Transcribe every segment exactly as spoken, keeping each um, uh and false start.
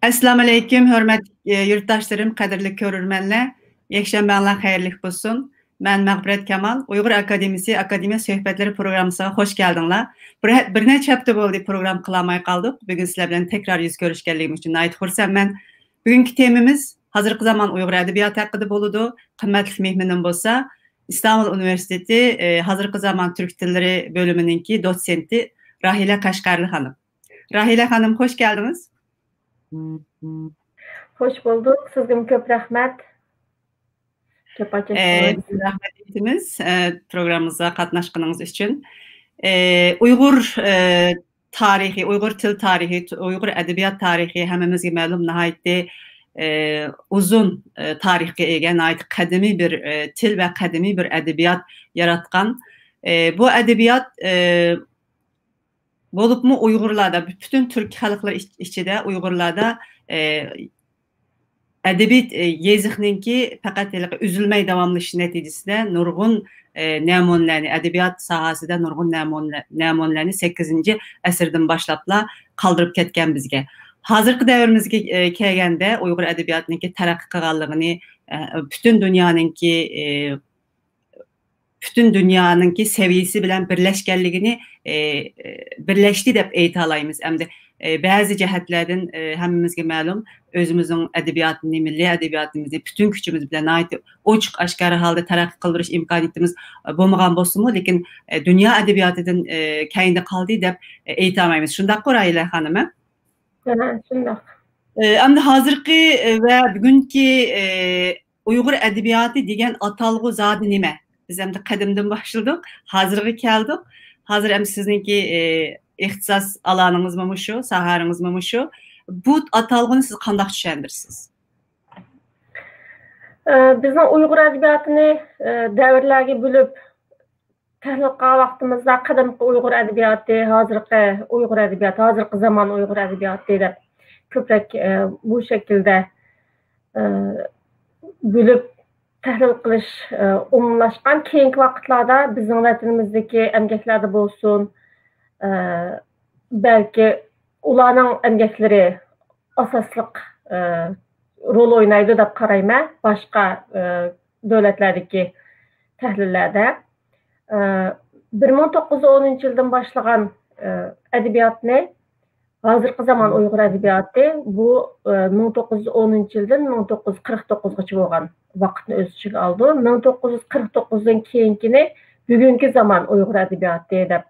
ئەسسالامۇئەلەيكۇم، ھۆرمەتلىك، ئە، يۇرتداشلىرىم، قەدىرلىك كۆرۈرمەنلەر. يەكشەنبەڭلار خەيرلىك بولسۇن. مەن مەغپىرەت كامال. ئۇيغۇر ئاكادېمىيىسى ئاكادېمىيە سۆھبەتلىرى پروگراممىسىغا خوش كەلدىڭلار. بىر، بىر نەچچە ھەپتە بولدى پروگرامما قىلالماي قالدۇق. بۈگۈن سىلەر بىلەن تەكرار يۈز كۆرۈشكەنلىكىم ئۈچۈن ناھايىتى خۇرسەنمەن. بۈگۈنكى تېمىمىز ھازىرقى زامان ئۇيغۇر ئەدەبىياتى ھەققىدە بولىدۇ. قىممەتلىك مېھمىنىم بولسا ئىستانبۇل ئۇنىۋېرسىتېتى، ئە، ھازىرقى زامان تۈرك تىللىرى بۆلۈمىنىڭكى دوتسېنتى راھىلە قەشقەرلى خانىم. راھىلە خانىم، خوش كەلدىڭىز. خوش بولدۇق. سىزگىمۇ كۆپ رەھمەت. كۆپ ئاچاشتىڭىز. ئە، رەھمەت ئېيتىمىز، ئە، پروگراممىمىزغا قاتناشقىنىڭىز ئۈچۈن. ئە، ئۇيغۇر، ئە، تارىخى، ئۇيغۇر تىل تارىخى، ئۇيغۇر ئەدەبىيات تارىخى ھەممىمىزگە مەلۇم، ناھايىتى، ئە، ئۇزۇن، ئە، تارىخقا ئىگە، ناھايىتى قەدىمىي بىر، ئە، تىل ۋە قەدىمىي بىر ئەدەبىيات ياراتقان. ئە، بۇ ئەدەبىيات، ئە، بولۇپمۇ ئۇيغۇرلاردا، پۈتۈن تۈرك خەلقلىرى ئىچ-، ئىچىدە ئۇيغۇرلاردا، ئە، ئەدەبىي، ئە، يېزىقنىڭكى پەقەت ھېلىقى ئۈزۈلمەي داۋاملىشىشى نەتىجىسىدە نۇرغۇن، ئە، نەمۇنىلەرنى، ئەدەبىيات ساھەسىدە نۇرغۇن نەمۇنىلە-، نەمۇنىلەرنى سەككىزىنچى ئەسىردىن باشلاپلا قالدۇرۇپ كەتكەن بىزگە. ھازىرقى دەۋرىمىزگە، ئە، كەلگەندە ئۇيغۇر ئەدەبىياتىنىڭكى تەرەققىي قىلغانلىقىنى، ئە، پۈتۈن دۇنيانىڭكى، ئە، پۈتۈن دۇنيانىڭكى سەۋىيەسى بىلەن بىرلەشكەنلىكىنى، ئى، ئى، بىرلەشتى دەپ ئېيتالايمىز. ئەمدى، ئى، بەزى جەھەتلەردىن، ئى، ھەممىمىزگە مەلۇم، ئۆزىمىزنىڭ ئەدەبىياتىنى، مىللىي ئەدەبىياتىمىزنى پۈتۈن كۈچىمىز بىلەن ناھايىتى ئوچۇق ئاشكارا ھالدا تەرەققىي قىلدۇرۇش ئىمكانىيىتىمىز، ئى، بولمىغان بولسىمۇ، لېكىن، ئى، دۇنيا ئەدەبىياتىدىن، ئى، كەينىدە قالدى دەپ، ئى، ئېيتالمايمىز. شۇنداققۇ، راھىلە خانىم، ھە؟ ھە، شۇنداق. ئى، ئەمدى ھازىرقى، ئى، ۋە بۈگۈنكى، ئى، ئۇيغۇر ئەدەبىياتى دېگەن ئاتالغۇ زادى نېمە؟ بىز ئەمدى قەدىمدىن باشلىدۇق، ھازىرغا كەلدۇق. ھازىر ئەمدى سىزنىڭكى، ئى، ئىختىساس ئالانىڭىزمۇ مۇشۇ، ساھەڭىزمۇ مۇشۇ. بۇ ئاتالغۇنى سىز قانداق چۈشەندۈرىسىز؟ ئە، بىزنىڭ ئۇيغۇر ئەدەبىياتىنى، ئە، دەۋرلەرگە بۆلۈپ تەھلىل قىلغان ۋاقتىمىزدا قەدىمكى ئۇيغۇر ئەدەبىياتى، ھازىرقى ئۇيغۇر ئەدەبىياتى، ھازىرقى زامان ئۇيغۇر ئەدەبىياتى دەپ كۆپرەك، ئە، بۇ شەكىلدە، ئە، بۆلۈپ تەھلىل قىلىش، ئە، ئومۇملاشقان. كېيىنكى ۋاقىتلاردا بىزنىڭ ۋەتىنىمىزدىكى ئەمگەكلەردە بولسۇن، ئە، بەلكى ئۇلارنىڭ ئەمگەكلىرى ئاساسلىق، ئە، رول ئوينايدۇ دەپ قارايمەن باشقا، ئە، دۆلەتلەردىكى تەھلىللەردە. ئە، بىر مىڭ توققۇز يۈز ئونىنچى يىلدىن باشلىغان، ئە، ئەدەبىياتنى، ھازىرقى زامان ئۇيغۇر ئەدەبىياتى، بۇ، ئە، مىڭ توققۇز يۈز ئونىنچى يىلدىن مىڭ توققۇز يۈز قىرىق توققۇزغىچە بولغان ۋاقىتنى ئۆز ئىچىگە ئالىدۇ. مىڭ توققۇز يۈز قىرىق توققۇزدىن كېيىنكىنى بۈگۈنكى زامان ئۇيغۇر ئەدەبىياتى دەپ،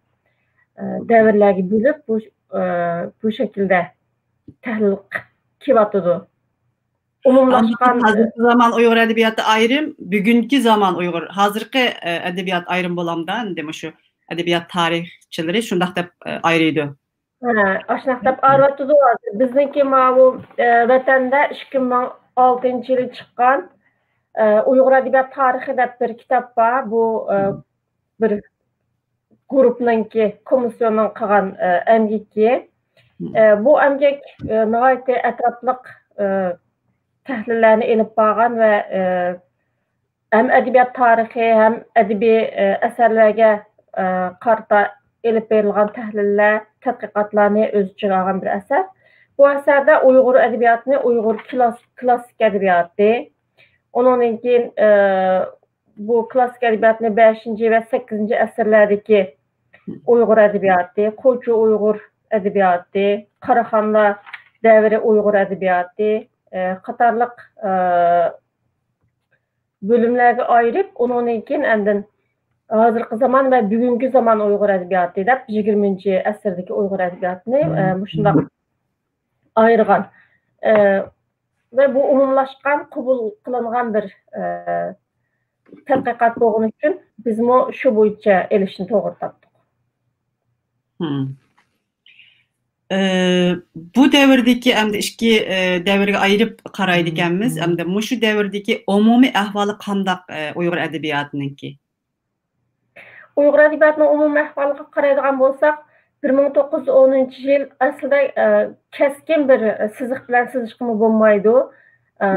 ئە، دەۋرلەرگە بۆلۈپ، بۇ، ئە، بۇ شەكىلدە تەھلىل قىلىۋاتىدۇ. ئومۇملاشقان، ھازىرقى زامان ئۇيغۇر ئەدەبىياتى ئايرىم، بۈگۈنكى زامان ئۇيغۇر، ھازىرقى، ئە، ئەدەبىيات ئايرىم بولامدا، ئەمدى مۇشۇ ئەدەبىيات تارىخچىلىرى شۇنداق دەپ، ئە، ئايرىيدۇ. ھە، ئاشۇنداق دەپ ئايرىۋاتىدۇ ھازىر. بىزنىڭكى ماۋۇ، ئە، ۋەتەندە ئىككى مىڭ ئالتىنچى يىلى چىققان، ئە، ئۇيغۇر ئەدەبىيات تارىخى دەپ بىر كىتاب بار. بۇ، ئە، بىر گۇرۇپنىڭكى، كومىسسىيوننىڭ قىلغان، ئە، ئەمگىكى. ئە، بۇ ئەمگەك، ئە، ناھايىتى ئەتراپلىق، ئە، تەھلىللەرنى ئېلىپ بارغان ۋە، ئە، ھەم ئەدەبىيات تارىخى، ھەم ئەدەبىي، ئە، ئەسەرلەرگە، ئە، قارىتا ئېلىپ بېرىلغان تەھلىللەر، تەتقىقاتلارنى ئۆز ئىچىگە ئالغان بىر ئەسەر. بۇ ئەسەردە ئۇيغۇر ئەدەبىياتىنى، ئۇيغۇر كلاس-، كلاسسىك ئەدەبىياتى، ئۇنىڭدىن كېيىن، ئە، بۇ كلاسسىك ئەدەبىياتنى بەشىنچى ۋە سەككىزىنچى ئەسىرلەردىكى ئۇيغۇر ئەدەبىياتى، قوچۇ ئۇيغۇر ئەدەبىياتى، قاراخانلار دەۋرى ئۇيغۇر ئەدەبىياتى، ئە، قاتارلىق، ئە، بۆلۈملەرگە ئايرىپ، ئۇنىڭدىن كېيىن ئاندىن ھازىرقى زامان ۋە بۈگۈنكى زامان ئۇيغۇر ئەدەبىياتى دەپ، يىگىرمىنچى ئەسىردىكى ئۇيغۇر ئەدەبىياتىنى، ئە، مۇشۇنداق ئايرىغان. ئە، ۋە بۇ ئومۇملاشقان، قوبۇل قىلىنغان بىر، ئە، تەتقىقات بولغىنى ئۈچۈن بىزمۇ شۇ بويىچە ئېلىشنى توغرا تاپتۇق. ئە، بۇ دەۋردىكى ئەمدى ئىككى، ئە، دەۋرگە ئايرىپ قارايدىكەنمىز. ئەمدى مۇشۇ دەۋردىكى ئومۇمىي ئەھۋالى قانداق، ئە، ئۇيغۇر ئەدەبىياتىنىڭكى؟ ئۇيغۇر ئەدەبىياتىنىڭ ئومۇمىي ئەھۋالىغا قارايدىغان بولساق، بىر مىڭ توققۇز يۈز ئونىنچى يىل ئەسلىدە، ئە، كەسكىن بىر سىزىق بىلەن سىزىشقىمۇ بولمايدۇ. ئە،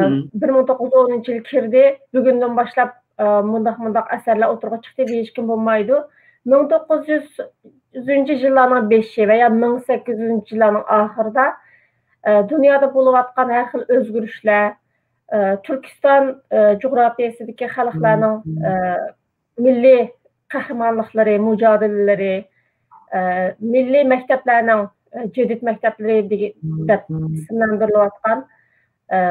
بىر مىڭ توققۇز يۈز ئونىنچى يىل كىردى، بۈگۈندىن باشلاپ، ئە، مۇنداق، مۇنداق ئەسەرلەر ئوتتۇرىغا چىقتى دېيىشكىمۇ بولمايدۇ. مىڭ توققۇز يۈز يىللارنىڭ بېشى ۋە يا مىڭ سەككىز يۈزىنچى يىللارنىڭ ئاخىرىدا ئە، دۇنيادا بولۇۋاتقان ھەر خىل ئۆزگىرىشلەر، ئە، تۈركىستان، ئە، جۇغراپىيەسىدىكى خەلقلەرنىڭ، ئە، مىللىي قەھرىمانلىقلىرى، مۇجادىلىلىرى، ئە، مىللىي مەكتەپلەرنىڭ، ئە، جەدىد مەكتەپلىرى دېگە-، دەپ ئىسىملەندۈرۈلۈۋاتقان، ئە،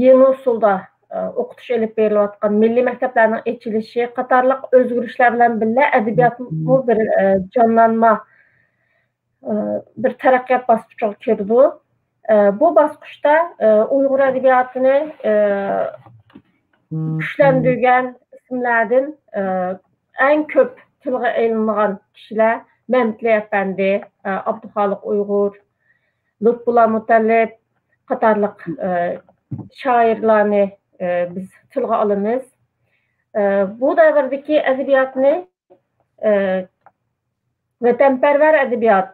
يېڭى ئۇسۇلدا، ئە، ئوقۇتۇش ئېلىپ بېرىلىۋاتقان مىللىي مەكتەپلەرنىڭ ئېچىلىشى قاتارلىق ئۆزگىرىشلەر بىلەن بىللە ئەدەبىياتمۇ بىر، ئە، جانلانما، ئە، بىر تەرەققىيات باسقۇچىغا كىرىدۇ. ئە، بۇ باسقۇچتا، ئە، ئۇيغۇر ئەدەبىياتىنى، ئە، كۈچلەندۈرگەن ئىسىملەردىن، ئە، ئەڭ كۆپ تىلغا ئېلىنغان كىشىلەر مەمتىلى ئەپەندى، ئە، ئابدۇخالىق ئۇيغۇر، لۇتپۇللا مۇتەللىپ قاتارلىق، ئە، شائىرلارنى، ئە، بىز تىلغا ئالىمىز. ئە، بۇ دەۋردىكى ئەدەبىياتنى، ئە، ۋەتەنپەرۋەر ئەدەبىيات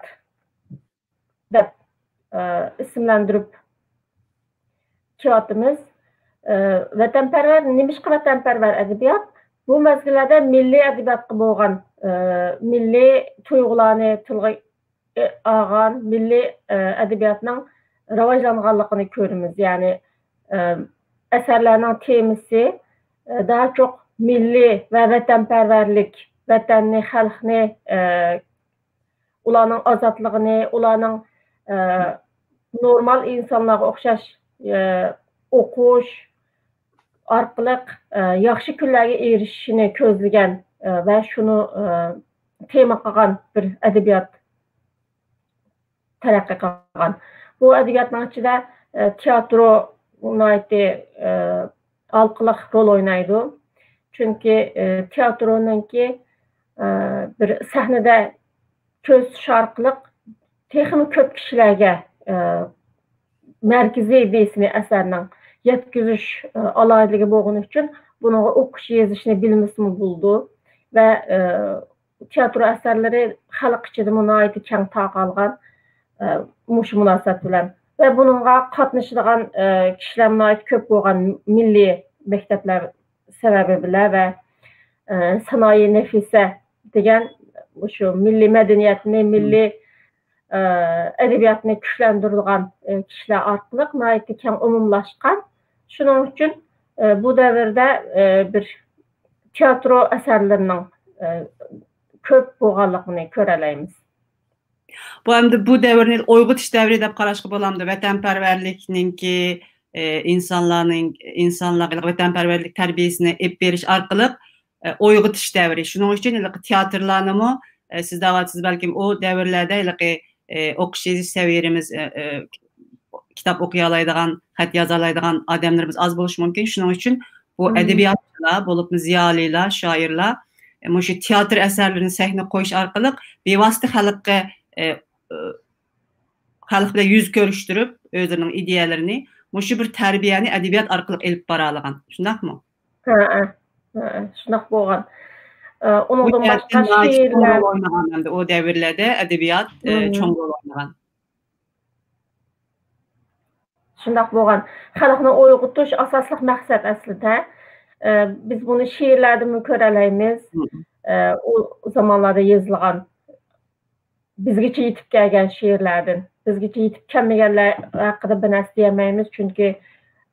دەپ، ئە، ئىسىملەندۈرۈپ كېلىۋاتىمىز. ئە، ۋەتەنپەرۋەر، نېمىشقا ۋەتەنپەرۋەر ئەدەبىيات؟ بۇ مەزگىللەردە مىللىي ئەدەبىياتقا بولغان، ئە، مىللىي تۇيغۇلارنى تىلغا ئالغان مىللىي، ئە، ئەدەبىياتنىڭ راۋاجلانغانلىقىنى كۆرىمىز. يەنى، ئە، ئەسەرلەرنىڭ تېمىسى، ئە، داھا چوق مىللىي ۋە ۋەتەنپەرۋەرلىك، ۋەتەننى، خەلقنى، ئە، ئۇلارنىڭ ئازادلىقىنى، ئۇلارنىڭ، ئە، نورمال ئىنسانلارغا ئوخشاش، ئە، ئوقۇش ئارقىلىق، ئە، ياخشى كۈنلەرگە ئېرىشىشىنى كۆزلىگەن، ئە، ۋە شۇنى، ئە، تېما قىلغان بىر ئەدەبىيات تەرەققىي قىلغان. بۇ ئەدەبىياتنىڭ ئىچىدە، ئە، تىياترو ناھايىتى، ئە، ھالقىلىق رول ئوينايدۇ. چۈنكى، ئە، تىياترونىڭكى، ئە، بىر سەھنىدە كۆرسىتىش ئارقىلىق تېخىمۇ كۆپ كىشىلەرگە، ئە، مەركىزىي ئىدىيىسىنى ئەسەرنىڭ يەتكۈزۈش، ئە، ئالاھىدىلىكى بولغىنى ئۈچۈن بۇنىڭغا ئوقۇش يېزىشنى بىلمىسىمۇ بولىدۇ ۋە، ئە، تىياترو ئەسەرلىرى خەلق ئىچىدىمۇ ناھايىتى كەڭ تارقالغان، ئە، مۇشۇ مۇناسىۋەت بىلەن. ۋە بۇنىڭغا قاتنىشىدىغان، ئە، كىشىلەر ناھايىتى كۆپ بولغان مىللىي مەكتەپلەر سەۋەبى بىلەن ۋە، ئە، سانائى نەفىسە دېگەن مۇشۇ مىللىي مەدەنىيەتنى، مىللىي، ئە، ئەدەبىياتنى كۈچلەندۈرىدىغان، ئە، كىشىلەر ئارقىلىق ناھايىتى كەڭ ئومۇملاشقان. شۇنىڭ ئۈچۈن، ئە، بۇ دەۋردە، ئە، بىر تىياترو ئەسەرلىرىنىڭ، ئە، كۆپ بولغانلىقىنى كۆرەلەيمىز. بۇ ئەمدى بۇ دەۋرنى ئويغىتىش دەۋرى دەپ قاراشقا بولامدۇ؟ ۋەتەنپەرۋەرلىكنىڭكى، ئە، ئىنسانلارنىڭ، ئىنسانلارغا ۋەتەنپەرۋەرلىك تەربىيەسىنى ئېلىپ بېرىش ئارقىلىق، ئە، ئويغىتىش دەۋرى. شۇنىڭ ئۈچۈن ھېلىقى تىياتىرلارنىمۇ، ئە، سىز دەۋاتىسىز، بەلكىم ئۇ دەۋرلەردە ھېلىقى، ئە، ئوقۇش يېزىش سەۋىيەمىز، ئە، ئە، كىتاب ئوقۇيالايدىغان، خەت يازالايدىغان ئادەملىرىمىز ئاز بولۇشى مۇمكىن. شۇنىڭ ئۈچۈن بۇ ئەدەبىياتچىلار، بولۇپمۇ زىيالىيلار، شائىرلار، ئە، مۇشۇ تىياتىر ئەسەرلىرىنى سەھنىگە قويۇش ئارقىلىق بىۋاسىتە خەلققە، ئە، ئە، خەلق بىلەن يۈز كۆرۈشتۈرۈپ، ئۆزلىرىنىڭ ئىدىيەلىرىنى مۇشۇ بىر تەربىيەنى ئەدەبىيات ئارقىلىق ئېلىپ بارالىغان. شۇنداقمۇ؟ ھەئە، ھەئە، شۇنداق بولغان. ئە، بۇ ئۇنىڭدىن باشقا شېئىرلار ئوينىغان ئەمدى ئۇ دەۋرلەردە ئەدەبىيات، ئە، چوڭ رول ئوينىغان. شۇنداق بولغان. خەلقنى ئويغىتىش ئاساسلىق مەقسەت ئەسلىدە. ئە، بىز بۇنى شېئىرلەردىنمۇ كۆرەلەيمىز. ئە، ئۇ زامانلاردا يېزىلغان، بىزگىچە يېتىپ كەلگەن شېئىرلەردىن. بىزگىچە يېتىپ كەلمىگەنلەر ھەققىدە بىر نەرسە دېيەلمەيمىز، چۈنكى،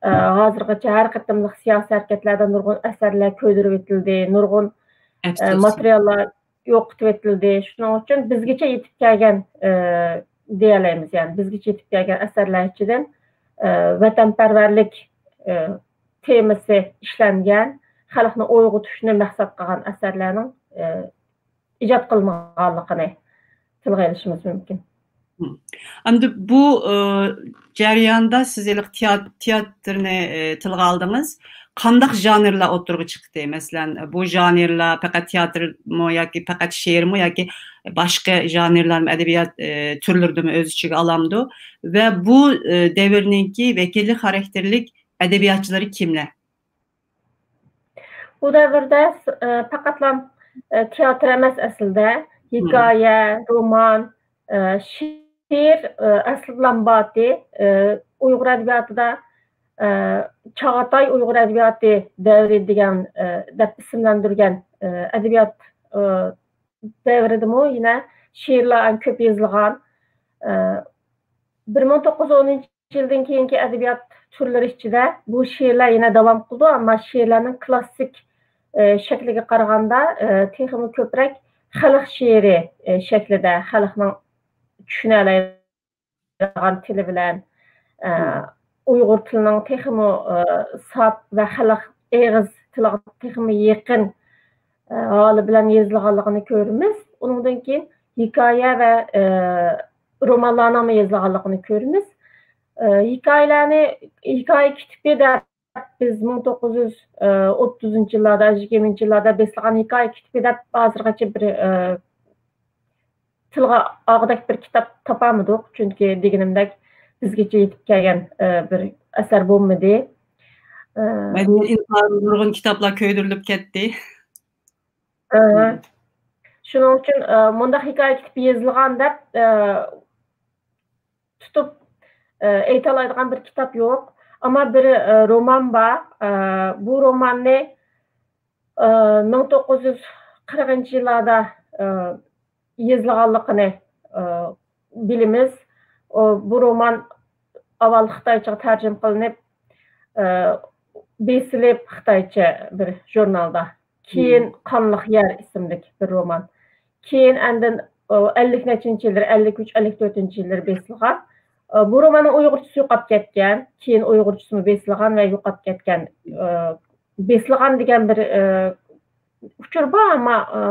ئە، ھازىرغىچە ھەر قېتىملىق سىياسىي ھەرىكەتلەردە نۇرغۇن ئەسەرلەر كۆيدۈرۈۋېتىلدى، نۇرغۇن، ئە، ماتېرىياللار يوقىتىۋېتىلدى. شۇنىڭ ئۈچۈن بىزگىچە يېتىپ كەلگەن، ئە، دېيەلەيمىز، يەنى بىزگىچە يېتىپ كەلگەن ئەسەرلەر ئىچىدىن، ئە، ۋەتەنپەرۋەرلىك، ئە، تېمىسى ئىشلەنگەن، خەلقنى ئويغىتىشنى مەقسەت قىلغان ئەسەرلەرنىڭ، ئە، ئىجاد قىلىنغانلىقىنى تىلغا ئېلىشىمىز مۇمكىن. مم. ئەمدى بۇ، ئە، جەرياندا سىز ھېلىقى تىيات-، تىياتىرنى، ئە، تىلغا ئالدىڭىز. قانداق ژانىرلار ئوتتۇرىغا چىقتى؟ مەسىلەن، بۇ ژانىرلار پەقەت تىياتىرمۇ ياكى پەقەت شېئىرمۇ ياكى باشقا ژانىرلارمۇ، ئەدەبىيات، ئە، تۈرلىرىدىمۇ ئۆز ئىچىگە ئالامدۇ؟ ۋە بۇ، ئە، دەۋرنىڭكى ۋەكىللىك خاراكتېرلىك ئەدەبىياتچىلىرى كىملەر؟ بۇ دەۋردە، ئە، پەقەتلا، ئە، تىياتىر ئەمەس ئەسلىدە، ھېكايە، رومان، ئە، شېئىر، ئە، ئەسلىدىلا باتى، ئە، ئۇيغۇر ئەدەبىياتىدا، ئە، چاغاتاي ئۇيغۇر ئەدەبىياتى دەۋرى دېگەن، ئە، دەپ ئىسىملەندۈرگەن، ئە، ئەدەبىيات، ئە، دەۋرىدىمۇ يەنە شېئىرلار كۆپ يېزىلغان. ئە، بىر مىڭ توققۇز يۈز ئونىنچى يىلدىن كېيىنكى ئەدەبىيات تۈرلىرى ئىچىدە بۇ شېئىرلار يەنە داۋام قىلىدۇ، ئەمما شېئىرلارنىڭ كلاسسىك، ئە، شەكلىگە قارىغاندا، ئە، تېخىمۇ كۆپرەك خەلق شېئىرى، ئە، شەكلىدە خەلقنىڭ چۈشىنەلەيدىغان تىلى بىلەن، ئە، ئۇيغۇر تىلىنىڭ تېخىمۇ، ئە، ساپ ۋە خەلق ئېغىز تىلىغا تېخىمۇ يېقىن، ئە، ھالى بىلەن يېزىلغانلىقىنى كۆرىمىز. ئۇنىڭدىن كېيىن ھېكايە ۋە، ئە، رومانلارنىڭمۇ يېزىلغانلىقىنى كۆرىمىز. ئە، ھېكايىلەرنى، ھېكايە كىتىپى دەپ بىز مىڭ توققۇز يۈز ئوتتۇزىنچى يىللاردا، يىگىرمىنچى يىللاردا بېسىلغان ھېكايە كىتىپى دەپ ھازىرغىچە بىر، ئە، تىلغا ئالغۇدەك بىر كىتاب تاپالمىدۇق. چۈنكى دېگىنىمدەك بىزگىچە يېتىپ كەلگەن، ئە، بىر ئەسەر بولمىدى. ئە، مەدەنىيەت ئىنقىلابىدا نۇرغۇن كىتابلار كۆيدۈرۈلۈپ كەتتى. ئە، شۇنىڭ ئۈچۈن، ئە، مۇنداق ھېكايە كىتابى يېزىلغان دەپ، ئە، تۇتۇپ، ئە، ئېيتالايدىغان بىر كىتاب يوق. ئەمما بىر، ئە، رومان بار. ئە، بۇ روماننى، ئە، مىڭ توققۇز يۈز قىرىقىنچى يىللاردا، ئە، يېزىلغانلىقىنى، ئە، بىلىمىز. ئۇ، بۇ رومان ئاۋۋال خىتايچىغا تەرجىمە قىلىنىپ، ئە، بېسىلىپ خىتايچە بىر ژۇرنالدا. كېيىن قانلىق يەر ئىسىملىك بىر رومان. كېيىن ئاندىن، ئە، ئەللىك نەچچىنچى يىللىرى، ئەللىك ئۈچ، ئەللىك تۆتىنچى يىللىرى بېسىلغان. ئە، بۇ روماننىڭ ئۇيغۇرچىسى يوقاپ كەتكەن. كېيىن ئۇيغۇرچىسىمۇ بېسىلغان ۋە يوقاپ كەتكەن. ئە، بېسىلغان دېگەن بىر، ئە، ئۇچۇر بار، ئەمما، ئە،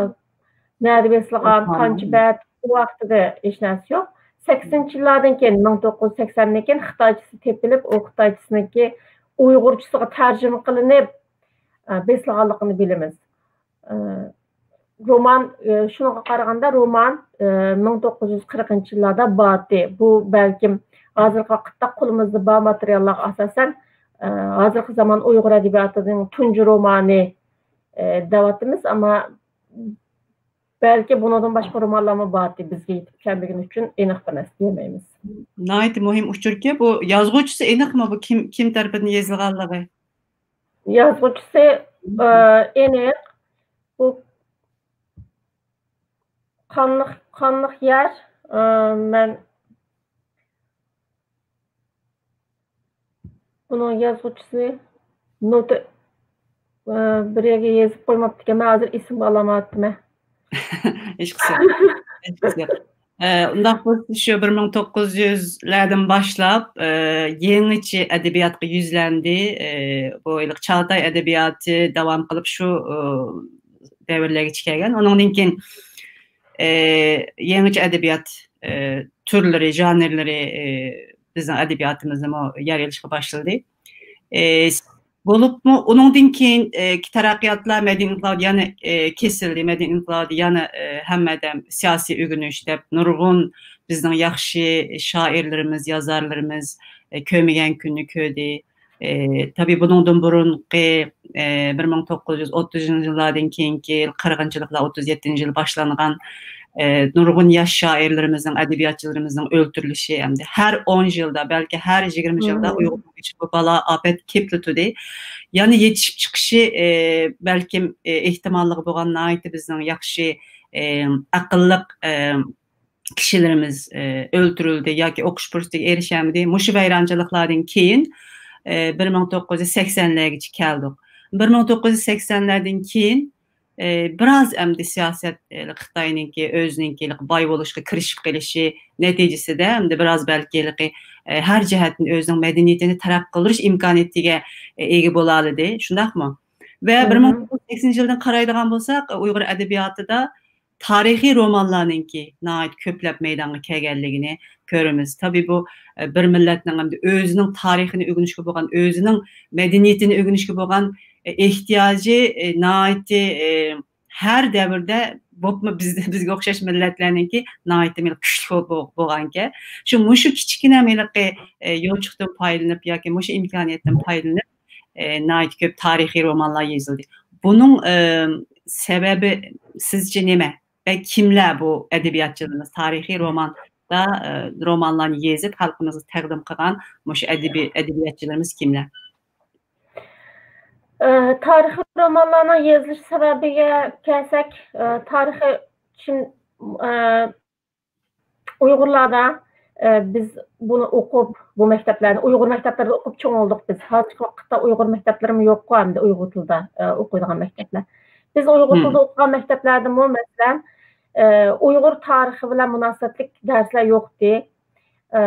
نەدە بېسىلغان، قانچە بەت، ئۇ ھەققىدە ھېچ نەرسە يوق. سەكسىنىنچى يىللاردىن كېيىن، مىڭ توققۇز يۈز سەكسەندىن كېيىن خىتايچىسى تېپىلىپ، ئۇ خىتايچىسىنىڭكى ئۇيغۇرچىسىغا تەرجىمە قىلىنىپ، ئە، بېسىلغانلىقىنى بىلىمىز. ئە، رومان، ئە، شۇنىڭغا قارىغاندا رومان، ئە، مىڭ توققۇز يۈز قىرىقىنچى يىللاردا بارتى. بۇ بەلكىم ھازىرقى ۋاقىتتا قولىمىزدا بار ماتېرىياللارغا ئاساسەن، ئە، ھازىرقى زامان ئۇيغۇر ئەدەبىياتىنىڭ تۇنجى رومانى، ئە، دەۋاتىمىز، ئەمما بەلكى بۇنىڭدىن باشقا رومانلارمۇ بارتى، بىزگە يېتىپ كەلمىگىنى ئۈچۈن ئېنىق بىر نەرسە دېيەلمەيمىز. ناھايىتى مۇھىم ئۇچۇركى، بۇ يازغۇچىسى ئېنىقمۇ؟ بۇ كىم، كىم تەرىپىدىن يېزىلغانلىقى؟ يازغۇچىسى، ئە، ئېنىق. بۇ قانلىق، قانلىق يەر، ئە، مەن بۇنىڭ يازغۇچىسى نوتا، ئە، بىر يەرگە يېزىپ قويماپتىكەن. مەن ھازىر ئېسىمگە ئالالمايۋاتىمەن. ھېچقىسى يوق. ھېچقىسى يوق. ئە، ئۇنداق بولسا، شۇ بىر مىڭ توققۇز يۈزلەردىن باشلاپ، ئە، يېڭىچە ئەدەبىياتقا يۈزلەندى. ئە، بۇ ھېلىقى چاغاتاي ئەدەبىياتى داۋام قىلىپ شۇ، ئە، دەۋرلەرگىچە كەلگەن. ئۇنىڭدىن كېيىن، ئە، يېڭىچە ئەدەبىيات، ئە، تۈرلىرى، ژانىرلىرى، ئە، بىزنىڭ ئەدەبىياتىمىزدىمۇ يەر ئېلىشقا باشلىدى. ئە، بولۇپمۇ ئۇنىڭدىن كېيىن، ئە، تەرەققىياتلار مەدەنىيەت ئىنقىلابى يەنە، ئە، كېسىلدى. مەدەنىيەت ئىنقىلابى يەنە، ئە، ھەممە ئادەم سىياسىي ئۆگىنىش دەپ نۇرغۇن بىزنىڭ ياخشى شائىرلىرىمىز، يازارلىرىمىز، ئە، كۆرمىگەن كۈننى كۆردى. ئى، تەبىئىي بۇنىڭدىن بۇرۇنقى، ئى، بىر مىڭ توققۇز يۈز ئوتتۇزىنچى يىللاردىن كېيىنكى قىرىقىنچى يىللار، ئوتتۇز يەتتىنچى يىل باشلانغان، ئى، نۇرغۇن ياش شائىرلىرىمىزنىڭ، ئەدەبىياتچىلىرىمىزنىڭ ئۆلتۈرۈلۈشى ھەمدە ھەر ئون يىلدا، بەلكى ھەر يىگىرمە يىلدا ئۇيغۇر بۇ بالا ئاپەت كېلىپلا تۇردى. يەنە يېتىشىپ چىقىشى، ئى، بەلكىم، ئى، ئېھتىماللىقى بولغان ناھايىتى بىزنىڭ ياخشى، ئى، ئەقىللىق، ئى، كىشىلىرىمىز، ئى، ئۆلتۈرۈلدى ياكى ئوقۇش پۇرسىتىگە ئېرىشەلمىدى. مۇشۇ ۋەيرانچىلىقلاردىن كېيىن، ئى، بىر مىڭ توققۇز يۈز سەكسەنلەرگىچە كەلدۇق. بىر مىڭ توققۇز يۈز سەكسەنلەردىن كېيىن، ئى، بىراز ئەمدى سىياسەت، ئى، خىتاينىڭكى ئۆزىنىڭكى باي بولۇشقا كىرىشىپ قېلىشى نەتىجىسىدە، ئەمدى بىراز بەلكى ھېلىقى، ئى، ھەر جەھەتتىن ئۆزىنىڭ مەدەنىيىتىنى تەرەققىي قىلدۇرۇش ئىمكانىيىتىگە، ئى، ئىگە بولالايدۇ. شۇنداقمۇ؟ ۋە بىر مىڭ توققۇز يۈز سەكسىنىنچى يىلدىن قارايدىغان بولساق، ئۇيغۇر ئەدەبىياتىدا تارىخىي رومانلارنىڭكى ناھايىتى كۆپلەپ مەيدانغا كەلگەنلىكىنى كۆرىمىز. تەبىئىي، بۇ، ئە، بىر مىللەتنىڭ ئەمدى ئۆزىنىڭ تارىخىنى ئۆگىنىشكە بولغان، ئۆزىنىڭ مەدەنىيىتىنى ئۆگىنىشكە بولغان، ئە، ئېھتىياجى، ئە، ناھايىتى، ئە، ھەر دەۋردە بولۇپمۇ بىز، بىزگە ئوخشاش مىللەتلەرنىڭكى ناھايىتى مەيلى كۈچلۈك بول-، بول-، بولغانىكەن. شۇ، مۇشۇ كىچىككىنە ھېلىقى، ئە، يوچۇقتىن پايدىلىنىپ ياكى مۇشۇ ئىمكانىيەتتىن پايدىلىنىپ، ئە، ناھايىتى كۆپ تارىخىي رومانلار يېزىلدى. بۇنىڭ، ئە، سەۋەبى سىزچە نېمە؟ ۋە كىملەر بۇ ئەدەبىياتچىلىرىمىز؟ تارىخىي روماندا، ئە، رومانلارنى يېزىپ، خەلقىمىزگە تەقدىم قىلغان مۇشۇ ئەدەبىي-، ئەدەبىياتچىلىرىمىز كىملەر؟ ئە، تارىخىي رومانلارنىڭ يېزىلىش سەۋەبىگە كەلسەك، ئە، تارىخىي چىن، ئە، ئۇيغۇرلاردا ئە، بىز بۇنى ئوقۇپ، بۇ مەكتەپلەرنى، ئۇيغۇر مەكتەپلىرىدە ئوقۇپ چوڭ بولدۇق بىز. ھازىرقى ۋاقىتتا ئۇيغۇر مەكتەپلىرىمۇ يوققۇ ئەمدى ئۇيغۇر تىلىدا، ئە، ئوقۇيدىغان مەكتەپلەر. بىز ئۇيغۇر تىلىدا ئوقۇغان مەكتەپلەردىمۇ، مەسىلەن، ئە، ئۇيغۇر تارىخى بىلەن مۇناسىۋەتلىك دەرسلەر يوقتى. ئە،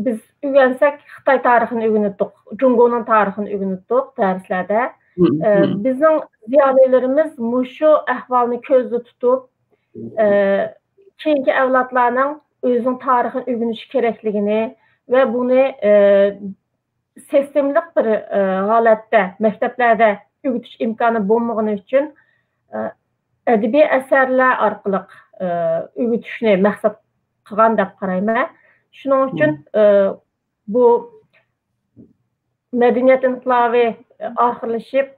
بىز ئۆگەنسەك، خىتاي تارىخىنى ئۆگىنەتتۇق، جۇڭگونىڭ تارىخىنى ئۆگىنەتتۇق دەرسلەردە. ئە، بىزنىڭ زىيالىيلىرىمىز مۇشۇ ئەھۋالنى كۆزدە تۇتۇپ، ئە، كېيىنكى ئەۋلادلارنىڭ ئۆزىنىڭ تارىخىنى ئۆگىنىشى كېرەكلىكىنى ۋە بۇنى، ئە، سىستېمىلىق بىر، ئە، ھالەتتە مەكتەپلەردە ئۆگىتىش ئىمكانى بولمىغىنى ئۈچۈن، ئە، ئەدەبىي ئەسەرلەر ئارقىلىق، ئە، ئۆگىتىشنى مەقسەت قىلغان دەپ قارايمەن. شۇنىڭ ئۈچۈن، ئە، بۇ مەدەنىيەت ئىنقىلابى ئاخىرلىشىپ،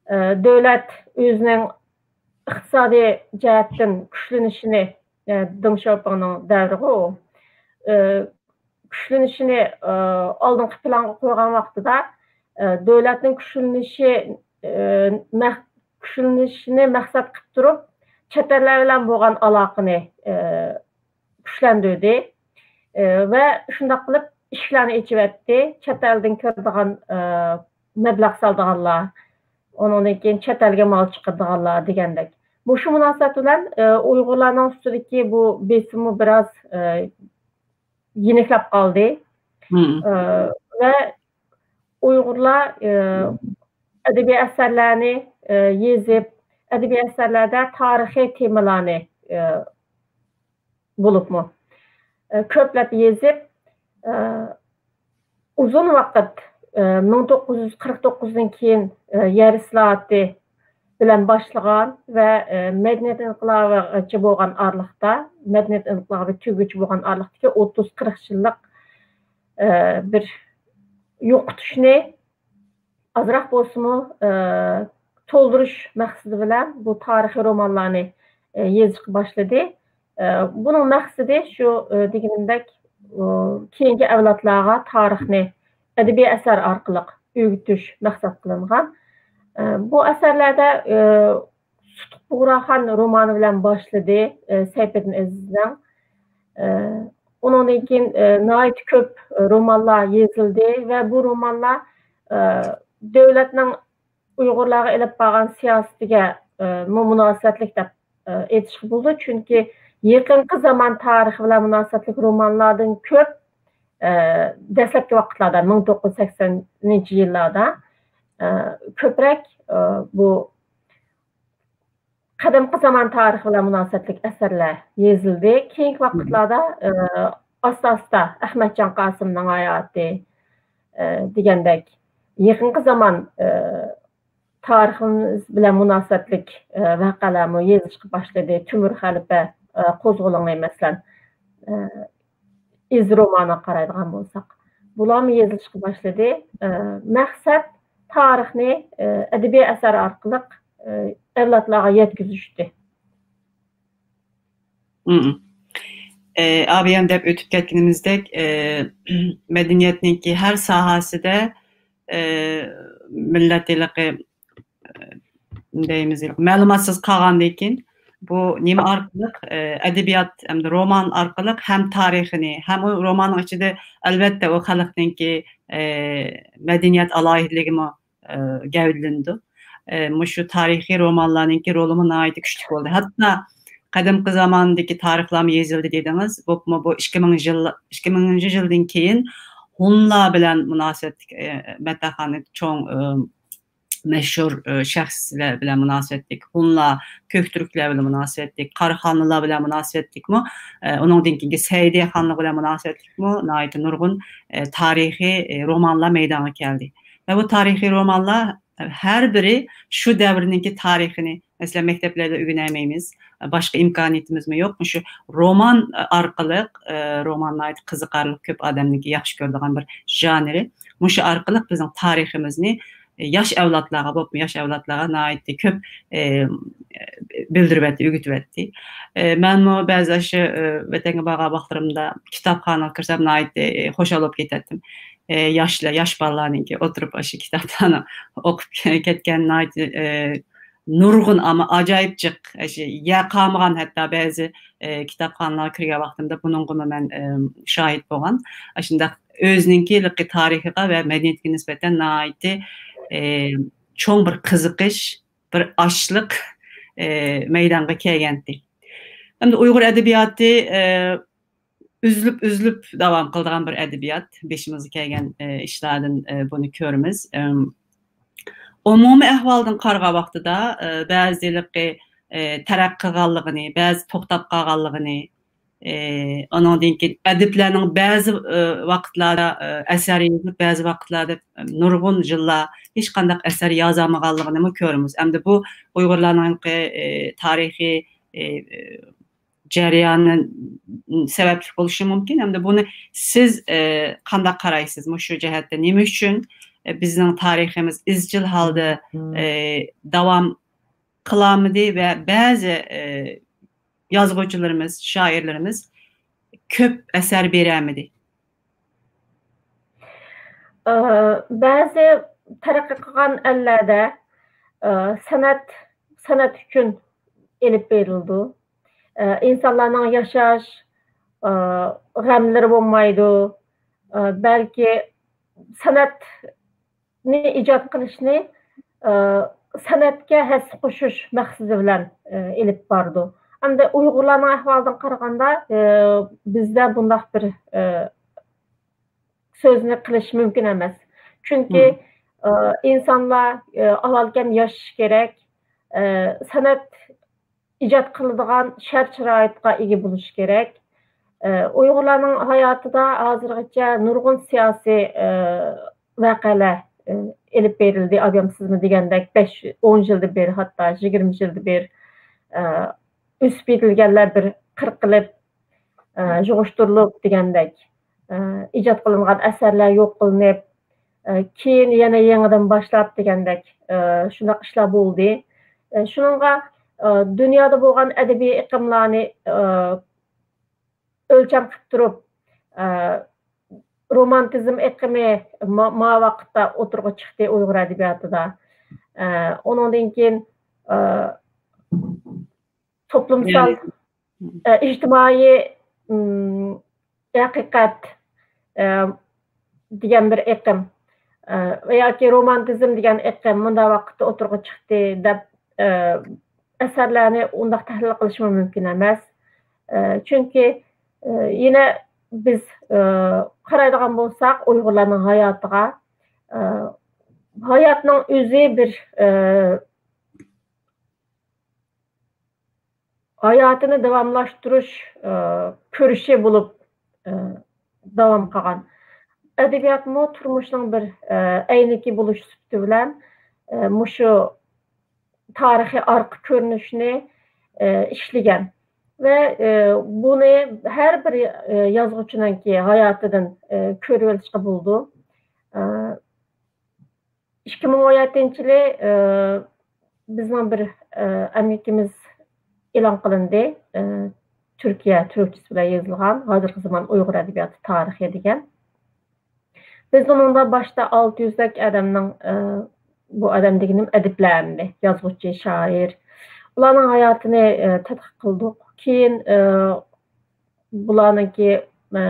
ئە، دۆلەت ئۆزىنىڭ ئىقتىسادىي جەھەتتىن كۈچلىنىشىنى، ئە، دېڭ شياۋپىڭنىڭ دەۋرىغۇ، ئە، كۈچلىنىشىنى، ئە، ئالدىنقى پىلانغا قويغان ۋاقتىدا، ئە، دۆلەتنىڭ كۈچلىنىشى، ئە، مەق-، كۈچلىنىشىنى مەقسەت قىلىپ تۇرۇپ، چەت ئەللەر بىلەن بولغان ئالاقىنى، ئە، كۈچلەندۈردى. ئە، ۋە شۇنداق قىلىپ ئىشىكلەرنى ئېچىۋەتتى. چەت ئەلدىن كىرىدىغان، ئە، مەبلەغ سالىدىغانلار، ئۇنىڭدىن كېيىن چەت ئەلگە مال چىقىرىدىغانلار دېگەندەك. مۇشۇ مۇناسىۋەت بىلەن، ئە، ئۇيغۇرلارنىڭ ئۈستىدىكى بۇ بېسىممۇ بىراز، ئە، يېنىكلەپ قالدى. ئە، ۋە ئۇيغۇرلار، ئە، ئەدەبىي ئەسەرلەرنى، ئە، يېزىپ، ئەدەبىي ئەسەرلەردە تارىخىي تېمىلارنى، ئە، بولۇپمۇ، ئە، كۆپلەپ يېزىپ، ئە، ئۇزۇن ۋاقىت، ئە، مىڭ توققۇز يۈز قىرىق توققۇزدىن كېيىن، ئە، يەر ئىسلاھاتى بىلەن باشلىغان ۋە، ئە، مەدەنىيەت ئىنقىلابىغىچە بولغان ئارىلىقتا، مەدەنىيەت ئىنقىلابى تۈگىگۈچە بولغان ئارىلىقتىكى ئوتتۇز قىرىق يىللىق، ئە، بىر يوقىتىشنى ئازراق بولسىمۇ، ئە، تولدۇرۇش مەقسىتى بىلەن بۇ تارىخىي رومانلارنى، ئە، يېزىشقا باشلىدى. ئە، بۇنىڭ مەقسىتى شۇ، ئە، دېگىنىمدەك، ئۇ، كېيىنكى ئەۋلادلارغا تارىخنى ئەدەبىي ئەسەر ئارقىلىق ئۆگىتىش مەقسەت قىلىنغان. ئە، بۇ ئەسەرلەردە، ئە، سۇتۇق بۇغراخان رومانى بىلەن باشلىدى، ئە، سەيپىدىن ئەزىزنىڭ. ئە، ئۇنىڭدىن كېيىن، ئە، ناھايىتى كۆپ رومانلار يېزىلدى ۋە بۇ رومانلار، ئە، دۆلەتنىڭ ئۇيغۇرلارغا ئېلىپ بارغان سىياسىتىگە، ئە، مۇ-، مۇناسىۋەتلىك دەپ، ئە، ئېيتىشقا بولىدۇ. چۈنكى يېقىنقى زامان تارىخى بىلەن مۇناسىۋەتلىك رومانلاردىن كۆپ، ئە، دەسلەپكى ۋاقىتلاردا، مىڭ توققۇز يۈز سەكسەنىنچى يىللاردا، ئە، كۆپرەك، ئە، بۇ قەدىمكى زامان تارىخى بىلەن مۇناسىۋەتلىك ئەسەرلەر يېزىلدى. كېيىنكى ۋاقىتلاردا، ئە، ئاستا-ئاستا ئەخمەتجان قاسىمنىڭ ھاياتى، ئە، دېگەندەك يېقىنقى زامان، ئە، تارىخىمىز بىلەن مۇناسىۋەتلىك، ئە، ۋەقەلەرمۇ يېزىلىشقا باشلىدى. تۆمۈر خەلىپە، ئە، قوزغىلىڭى، مەسىلەن، ئە، ئىز رومانىغا قارايدىغان بولساق، بۇلارمۇ يېزىلىشقا باشلىدى. ئە، مەقسەت تارىخنى، ئە، ئەدەبىي ئەسەر ئارقىلىق، ئە، ئەۋلادلارغا يەتكۈزۈشتى. مم. ئە، ئابىيەم دەپ ئۆتۈپ كەتكىنىمىزدەك، ئە، مەدەنىيەتنىڭكى ھەر ساھەسىدە، ئە، مىللەت ھېلىقى، ئە، دەيمىز، مەلۇماتسىز قالغاندىن كېيىن، بۇ نېمە ئارقىلىق، ئە، ئەدەبىيات ھەمدە رومان ئارقىلىق ھەم تارىخىنى، ھەم ئۇ روماننىڭ ئىچىدە، ئەلۋەتتە، ئۇ خەلقنىڭكى، ئە، مەدەنىيەت ئالاھىدىلىكىمۇ، ئە، گەۋدىلىنىدۇ. ئە، مۇشۇ تارىخىي رومانلارنىڭكى رولىمۇ ناھايىتى كۈچلۈك بولدى. ھەتتا قەدىمكى زاماندىكى تارىخلارمۇ يېزىلدى دېدىڭىز. بولۇپمۇ بۇ ئىككى مىڭ يىل، ئىككى مىڭىنچى يىلدىن كېيىن ھونلار بىلەن مۇناسىۋەتلىك، ئە، مەتتاخانى چوڭ، ئە، مەشھۇر، ئە، شەخسلەر بىلەن مۇناسىۋەتلىك، ھونلار، كۆكتۈركلەر بىلەن مۇناسىۋەتلىك، قاراخانلىلار بىلەن مۇناسىۋەتلىكمۇ، ئە، ئۇنىڭدىن كېيىنكى سەئىدى خانلىق بىلەن مۇناسىۋەتلىكمۇ ناھايىتى نۇرغۇن، ئە، تارىخىي، ئە، رومانلار مەيدانغا كەلدى. ۋە بۇ تارىخىي رومانلار ھەر بىرى شۇ دەۋرنىڭكى تارىخىنى، مەسىلەن، مەكتەپلەردە ئۆگىنەلمەيمىز، باشقا ئىمكانىيىتىمىزمۇ يوق. مۇشۇ رومان ئارقىلىق، ئە، رومان ناھايىتى قىزىقارلىق، كۆپ ئادەمنىڭكى ياخشى كۆرىدىغان بىر ژانىرى. مۇشۇ ئارقىلىق بىزنىڭ تارىخىمىزنى ياش ئەۋلادلارغا، بولۇپمۇ ياش ئەۋلادلارغا ناھايىتى كۆپ، ئە، بىلدۈرۈۋەتتى، ئۆگىتىۋەتتى. ئە، مەنمۇ بەزى ئاشۇ، ئە، ۋەتەنگە بارغان ۋاقىتلىرىمدا كىتابخانىغا كىرسەم ناھايىتى، ئە، خۇشال بولۇپ كېتەتتىم. ئە، ياشلار، ياش بالىلارنىڭكى ئولتۇرۇپ ئاشۇ كىتابلارنى ئوقۇپ كەتكەن ناھايىتى، ئە، نۇرغۇن، ئەمما ئاجايىپ جىق، ئاشۇ يەر قالمىغان، ھەتتا بەزى، ئە، كىتابخانىلارغا كىرگەن ۋاقتىمدا بۇنىڭغىمۇ مەن، ئە، شاھىت بولغان. ئاشۇنداق ئۆزىنىڭكى تارىخىغا ۋە مەدەنىيىتىگە نىسبەتەن ناھايىتى، ئە، چوڭ بىر قىزىقىش، بىر ئاچلىق، ئە، مەيدانغا كەلگەنتى. ئەمدى ئۇيغۇر ئەدەبىياتى، ئە، ئۈزۈلۈپ، ئۈزۈلۈپ داۋام قىلىدىغان بىر ئەدەبىيات. بېشىمىزغا كەلگەن، ئە، ئىشلاردىن، ئە، بۇنى كۆرىمىز. ئەم، ئومۇمىي ئەھۋالدىن قارىغان ۋاقتىدا، ئە، بەزى ھېلىقى، ئە، تەرەققىي قىلغانلىقىنى، بەزى توختاپ قالغانلىقىنى، ئە، ئۇنىڭدىن كېيىن ئەدىبلەرنىڭ بەزى، ئە، ۋاقىتلاردا، ئە، ئەسەر يېزىپ، بەزى ۋاقىتلاردا، ئە، نۇرغۇن يىللار ھېچقانداق ئەسەر يازالمىغانلىقىنىمۇ كۆرىمىز. ئەمدى بۇ ئۇيغۇرلارنىڭ ھېلىقى، ئە، تارىخىي، ئە، جەريانى سەۋەبلىك بولۇشى مۇمكىن. ئەمدى بۇنى سىز، ئە، قانداق قارايسىز؟ مۇشۇ جەھەتتە نېمە ئۈچۈن، ئە، بىزنىڭ تارىخىمىز ئىزچىل ھالدا، ئە، داۋام قىلالمىدى ۋە بەزى، ئە، يازغۇچىلىرىمىز، شائىرلىرىمىز كۆپ ئەسەر بېرەلمىدى؟ ئە، بەزى تەرەققىي قىلغان ئەللەردە، ئە، سەنئەت، سەنئەت ئۈچۈن ئېلىپ بېرىلىدۇ. ئە، ئىنسانلارنىڭ ياشاش، ئە، غەملىرى بولمايدۇ. ئە، بەلكى سەنئەتنى ئىجاد قىلىشنى، ئە، سەنئەتكە ھەسسە قوشۇش مەقسىتى بىلەن، ئە، ئېلىپ بارىدۇ. ئەمدى ئۇيغۇرلارنىڭ ئەھۋالىدىن قارىغاندا، ئە، بىزدە بۇنداق بىر، ئە، سۆزنى قىلىش مۇمكىن ئەمەس. چۈنكى، ئە، ئىنسانلار، ئە، ئاۋۋالكەن ياشىشى كېرەك، ئە، سەنئەت ئىجاد قىلىدىغان شەرت-شارائىتقا ئىگە بولۇشى كېرەك. ئە، ئۇيغۇرلارنىڭ ھاياتىدا ھازىرغىچە نۇرغۇن سىياسىي، ئە، ۋەقەلەر، ئە، ئېلىپ بېرىلدى. ئابيامسىزمۇ دېگەندەك، بەش، ئون يىلدىن بېرى، ھەتتا يىگىرمە يىلدىن بېرى، ئە، ئۆسۈپ يېتىلگەنلەر بىر قىرقىلىپ، ئە، يىغىشتۇرۇلۇپ دېگەندەك، ئە، ئىجاد قىلىنغان ئەسەرلەر يوق قىلىنىپ، ئە، كېيىن يەنە يېڭىدىن باشلاپ دېگەندەك، ئە، شۇنداق ئىشلار بولدى. ئە، شۇنىڭغا، ئە، دۇنيادا بولغان ئەدەبىي ئېقىملارنى، ئە، ئۆلچەم قىلىپ تۇرۇپ، ئە، رومانتىزم ئېقىمى ما-، ما ۋاقىتتا ئوتتۇرىغا چىقتى ئۇيغۇر ئەدەبىياتىدا. ئە، ئۇنىڭدىن كېيىن، ئە، توپلۇمسال، ئە، ئىجتىمائىي، ئىم، ھەقىقەت، ئە، دېگەن بىر ئېقىم، ئە، ۋە ياكى رومانتىزم دېگەن ئېقىم مۇنداق ۋاقىتتا ئوتتۇرىغا چىقتى دەپ، ئە، ئەسەرلەرنى ئۇنداق تەھلىل قىلىشمۇ مۇمكىن ئەمەس. ئە، چۈنكى، ئە، يەنە بىز، ئە، قارايدىغان بولساق ئۇيغۇرلارنىڭ ھاياتىغا، ئە، ھاياتنىڭ ئۆزى بىر، ئە، ھاياتىنى داۋاملاشتۇرۇش، ئە، كۈرىشى بولۇپ، ئە، داۋام قىلغان. ئەدەبىياتمۇ تۇرمۇشنىڭ بىر، ئە، ئەينىكى بولۇش سۈپىتى بىلەن، ئە، مۇشۇ تارىخىي ئارقا كۆرۈنۈشنى، ئە، ئىشلىگەن. ۋە، ئە، بۇنى ھەر بىر، ئە، يازغۇچىنىڭكى ھاياتىدىن، ئە، كۆرۈۋېلىشقا بولىدۇ. ئە، ئىككى مىڭ ئون يەتتىنچى يىلى، ئە، بىزنىڭ بىر، ئە، ئەمگىكىمىز ئېلان قىلىندى. ئە، تۈركىيە تۈركچىسى بىلەن يېزىلغان ھازىرقى زامان ئۇيغۇر ئەدەبىياتى تارىخى دېگەن. بىز ئۇنىڭدا باشتا ئالتە يۈزدەك ئادەمنىڭ، ئە، بۇ ئادەم دېگىنىم ئەدىبلەر ئەمدى، يازغۇچى، شائىر. ئۇلارنىڭ ھاياتىنى، ئە، تەتقىق قىلدۇق. كېيىن، ئە، بۇلارنىڭكى، ئە،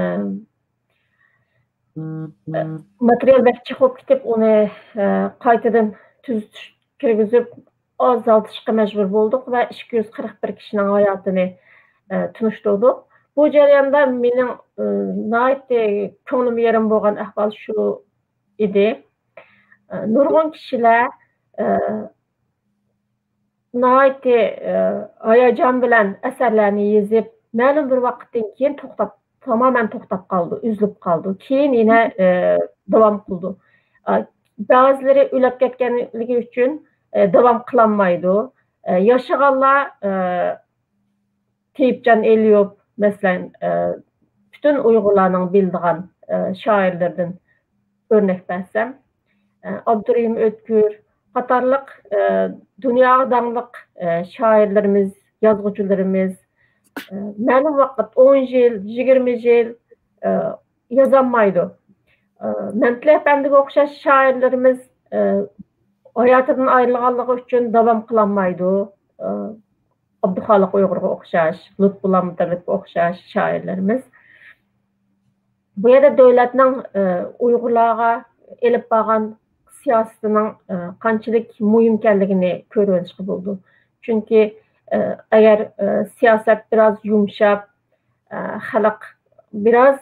ماتېرىيال بەك جىق بولۇپ كېتىپ، ئۇنى، ئە، قايتىدىن تۈزىتىش، كىرگۈزۈپ، ئازالتىشقا مەجبۇر بولدۇق ۋە ئىككى يۈز قىرىق بىر كىشىنىڭ ھاياتىنى، ئە، تونۇشتۇردۇق. بۇ جەرياندا مېنىڭ، ئە، ناھايىتى كۆڭلۈم يېرىم بولغان ئەھۋال شۇ ئىدى. ئە، نۇرغۇن كىشىلەر، ئە، ناھايىتى، ئە، ھاياجان بىلەن ئەسەرلەرنى يېزىپ، مەلۇم بىر ۋاقىتتىن كېيىن توختاپ، تامامەن توختاپ قالىدۇ، ئۈزۈلۈپ قالىدۇ. كېيىن يەنە، ئە، داۋام قىلىدۇ. ئە، بەزىلىرى ئۆلۈپ كەتكەنلىكى ئۈچۈن، ئە، داۋام قىلالمايدۇ. ئە، ياشىغانلار، ئە، تېيىپجان ئېلىيوف، مەسىلەن، ئە، پۈتۈن ئۇيغۇرلارنىڭ بىلىدىغان، ئە، شائىرلىرىدىن ئۆرنەك بەرسەم، ئە، ئابدۇرېھىم ئۆتكۈر قاتارلىق، ئە، دۇنياغا داڭلىق، ئە، شائىرلىرىمىز، يازغۇچىلىرىمىز، ئە، مەلۇم ۋاقىت، ئون يىل، يىگىرمە يىل، ئە، يازالمايدۇ. ئە، مەمتىلى ئەپەندىگە ئوخشاش شائىرلىرىمىز، ئە، ھاياتىدىن ئايرىلغانلىقى ئۈچۈن داۋام قىلالمايدۇ. ئابدۇخالىق ئۇيغۇرغا ئوخشاش، لۇتپۇللا مۇتەللىپكە ئوخشاش شائىرلىرىمىز. بۇ يەردە دۆلەتنىڭ ئۇيغۇرلارغا ئېلىپ بارغان سىياسىتىنىڭ قانچىلىك مۇھىم ئىكەنلىكىنى كۆرۈۋېلىشقا بولىدۇ. چۈنكى ئەگەر سىياسەت بىراز يۇمشاپ، خەلق بىراز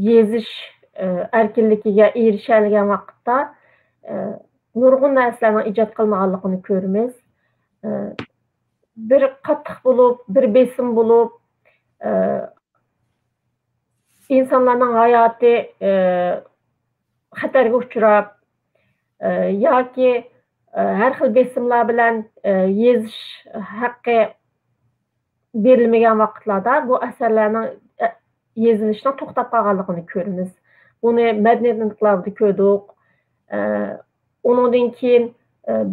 يېزىش ئەركىنلىكىگە ئېرىشەلىگەن ۋاقىتتا، نۇرغۇن نەرسىلەرنىڭ ئىجاد قىلىنغانلىقىنى كۆرىمىز. بىر قاتتىق بولۇپ، بىر بېسىم بولۇپ، ئىنسانلارنىڭ ھاياتى خەتەرگە ئۇچراپ، ياكى ھەر خىل بېسىملار بىلەن يېزىش ھەققى بېرىلمىگەن ۋاقىتلاردا بۇ ئەسەرلەرنىڭ يېزىلىشىنىڭ توختاپ قالغانلىقىنى كۆرىمىز. بۇنى مەدەنىيەت ئىنقىلابىدا كۆردۇق. ئۇنىڭدىن كېيىن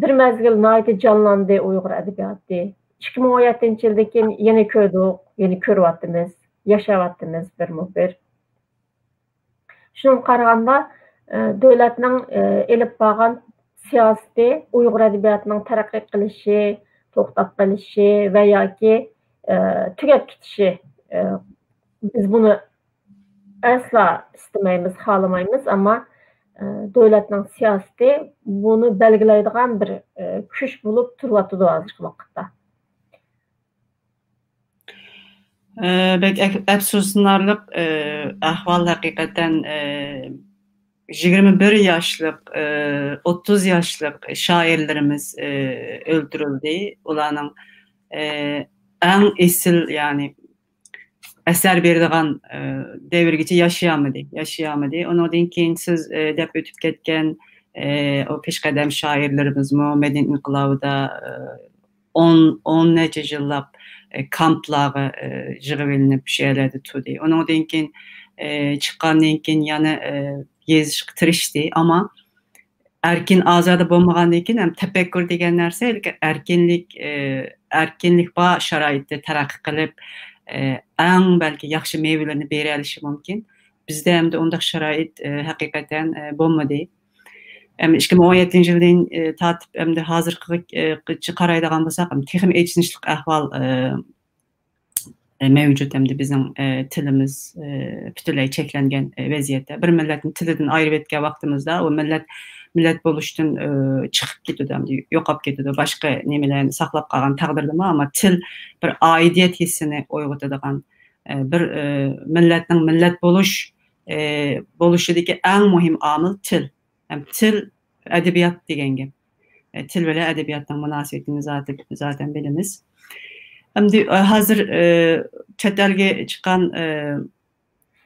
بىر مەزگىل ناھايىتى جانلاندى ئۇيغۇر ئەدەبىياتى. ئىككى مىڭ ئون يەتتىنچى يىلدىن كېيىن يەنە كۆردۇق، يەنە كۆرۈۋاتىمىز، ياشاۋاتىمىز بىرمۇ بىر. شۇنىڭغا قارىغاندا، دۆلەتنىڭ ئېلىپ بارغان سىياسىتى ئۇيغۇر ئەدەبىياتىنىڭ تەرەققىي قىلىشى، توختاپ قېلىشى ۋە ياكى تۈگەپ كېتىشى، بىز بۇنى ئەسلا ئىستىمەيمىز، خالىمايمىز، ئەمما دۆلەتنىڭ سىياسىتى بۇنى بەلگىلەيدىغان بىر كۈچ بولۇپ تۇرۇۋاتىدۇ ھازىرقى ۋاقىتتا. ئە، بەك ئەك-، ئەپسۇسلىنارلىق، ئە، ئەھۋال ھەقىقەتەن، ئە، يىگىرمە بىر ياشلىق، ئە، ئوتتۇز ياشلىق شائىرلىرىمىز، ئە، ئۆلتۈرۈلدى. ئۇلارنىڭ، ئە، ئەڭ ئېسىل، يەنى ئەسەر بېرىدىغان، ئە، دەۋرگىچە ياشىيالمىدى، ياشىيالمىدى. ئۇنىڭدىن كېيىن سىز، ئە، دەپ ئۆتۈپ كەتكەن، ئە، ئۇ پېشقەدەم شائىرلىرىمىزمۇ مەدەنىيەت ئىنقىلابىدا، ئە، ئون، ئون نەچچە يىللاپ، ئە، كامپلارغا، ئە، يىغىۋېلىنىپ، شۇ يەرلەردە تۇردى. ئۇنىڭدىن كېيىن، ئە، چىققاندىن كېيىن يەنە، ئە، يېزىشقا تىرىشتى. ئەمما ئەركىن، ئازادە بولمىغاندىن كېيىن ھەم تەپەككۇر دېگەن نەرسە، ئەركىنلىك، ئە، ئەركىنلىك بار شارائىتتا تەرەققىي قىلىپ، ئە، ئەڭ بەلكى ياخشى مېۋىلىرىنى بېرەلىشى مۇمكىن. بىزدە ئەمدى ئۇنداق شارائىت، ئە، ھەقىقەتەن، ئە، بولمىدى. ئەمدى ئىككى مىڭ ئون يەتتىنچى يىلدىن، ئە، تارتىپ ئەمدى ھازىرغىچە قارايدىغان بولساق، ئەمدى تېخىمۇ ئېچىنىشلىق ئەھۋال، ئە، ئە، مەۋجۇت. ئەمدى بىزنىڭ، ئە، تىلىمىز، ئە، پۈتۈنلەي چەكلەنگەن، ئە، ۋەزىيەتتە. بىر مىللەتنى تىلىدىن ئايرىۋەتكەن ۋاقتىمىزدا ئۇ مىللەت، مىللەت بولۇشتىن، ئە، چىقىپ كېتىدۇ، ئەمدى يوقاپ كېتىدۇ. باشقا نېمىلەرنى ساقلاپ قالغان تەقدىردىمۇ، ئەمما تىل بىر ئائىدىيەت ھېسسىنى ئويغىتىدىغان، ئە، بىر، ئە، مىللەتنىڭ مىللەت بولۇش، ئە، بولۇشىدىكى ئەڭ مۇھىم ئامىل تىل. ھەم تىل ئەدەبىيات دېگەن گەپ. ئە، تىل بىلەن ئەدەبىياتنىڭ مۇناسىۋىتىنى زاتى-، زاتەن بىلىمىز. ئەمدى، ئە، ھازىر، ئە، چەت ئەلگە چىققان، ئە،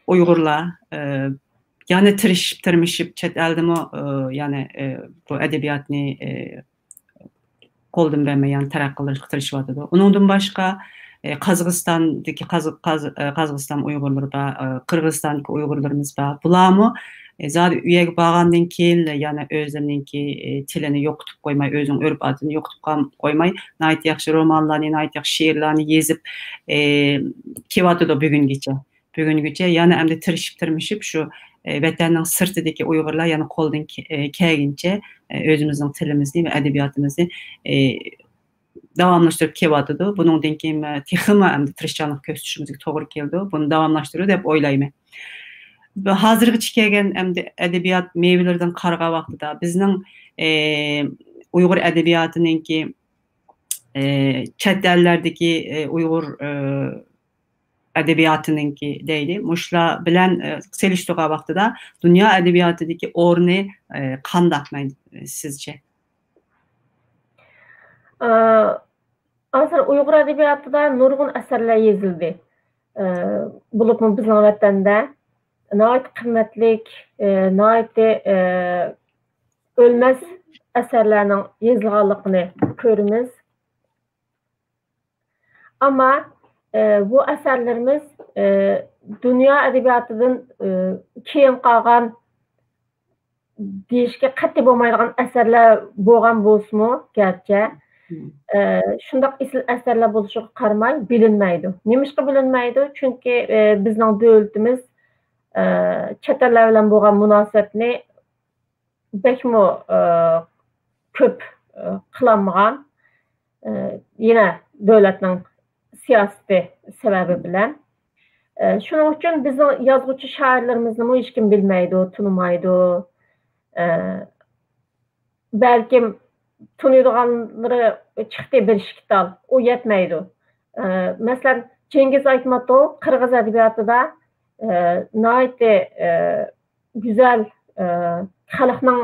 ئۇيغۇرلار، ئە، يەنە تىرىشىپ، تىرمىشىپ، چەت ئەلدىمۇ، ئە، يەنە، ئە، بۇ ئەدەبىياتنى، ئە، قولدىن بەرمەي، يەنە تەرەققىي قىلدۇرۇشقا تىرىشىۋاتىدۇ. ئۇنىڭدىن باشقا، ئە، قازاقىستاندىكى قاز-، قاز-، ئە، قازاقىستان ئۇيغۇرلىرى بار، ئە، قىرغىزىستاندىكى ئۇيغۇرلىرىمىز بار. بۇلارمۇ، ئە، زادى ئۇ يەرگە بارغاندىن كېيىنلا يەنە ئۆزلىرىنىڭكى، ئە، تىلىنى يوقىتىپ قويماي، ئۆزىنىڭ ئۆرپ-ئادىتىنى يوقىتىپ قال-، قويماي، ناھايىتى ياخشى رومانلارنى، ناھايىتى ياخشى شېئىرلارنى يېزىپ، ئە، كېلىۋاتىدۇ بۈگۈنگىچە. بۈگۈنگىچە يەنە ئەمدى تىرىشىپ، تىرمىشىپ شۇ، ئە، ۋەتەننىڭ سىرتىدىكى ئۇيغۇرلار يەنە قولدىن كە-، ئە، كەلگىنىچە، ئە، ئۆزىمىزنىڭ تىلىمىزنى ۋە ئەدەبىياتىمىزنى، ئە، داۋاملاشتۇرۇپ كېلىۋاتىدۇ. بۇنىڭدىن كېيىن، ئە، تېخىمۇ ئەمدى تىرىشچانلىق كۆرسىتىشىمىزگە توغرا كېلىدۇ. بۇنى داۋاملاشتۇرىدۇ دەپ ئويلايمەن. بۇ ھازىرغىچە كەلگەن ئەمدى ئەدەبىيات مېۋىلىرىدىن قارىغان ۋاقتىدا بىزنىڭ، ئە، ئۇيغۇر ئەدەبىياتىنىڭكى، ئە، چەت ئەللەردىكى، ئە، ئۇيغۇر، ئە، ئەدەبىياتىنىڭكى دەيلى، مۇشۇلار بىلەن، ئە، سېلىشتۇرغان ۋاقتىدا دۇنيا ئەدەبىياتىدىكى ئورنى، ئە، قانداق مەن-، سىزچە؟ ئە، ھازىر ئۇيغۇر ئەدەبىياتىدا نۇرغۇن ئەسەرلەر يېزىلدى. ئە، بولۇپمۇ بىزنىڭ ۋەتەندە ناھايىتى قىممەتلىك، ئە، ناھايىتى، ئە، ئۆلمەس ئەسەرلەرنىڭ يېزىلغانلىقىنى كۆرىمىز. ئەمما، ئە، بۇ ئەسەرلىرىمىز، ئە، دۇنيا ئەدەبىياتىدىن، ئە، كېيىن قالغان دېيىشكە قەتئىي بولمايدىغان ئەسەرلەر بولغان بولسىمۇ، گەرچە، ئە، شۇنداق ئېسىل ئەسەرلەر بولۇشىغا قارىماي بىلىنمەيدۇ. نېمىشقا بىلىنمەيدۇ؟ چۈنكى، ئە، بىزنىڭ دۆلىتىمىز، ئە، چەت ئەللەر بىلەن بولغان مۇناسىۋەتنى بەكمۇ، ئە، كۆپ، ئە، قىلالمىغان، ئە، يەنە دۆلەتنىڭ سىياسىتى سەۋەبى بىلەن. ئە، شۇنىڭ ئۈچۈن بىزنىڭ يازغۇچى شائىرلىرىمىزنىمۇ ھېچكىم بىلمەيدۇ، تونۇمايدۇ. ئە، بەلكىم تونۇيدىغانلىرى چىقتى بىر ئىككى تال، ئۇ يەتمەيدۇ. ئە، مەسىلەن، جېڭگىز ئايتماتوۋ قىرغىز ئەدەبىياتىدا، ئە، ناھايىتى، ئە، گۈزەل، ئە، خەلقنىڭ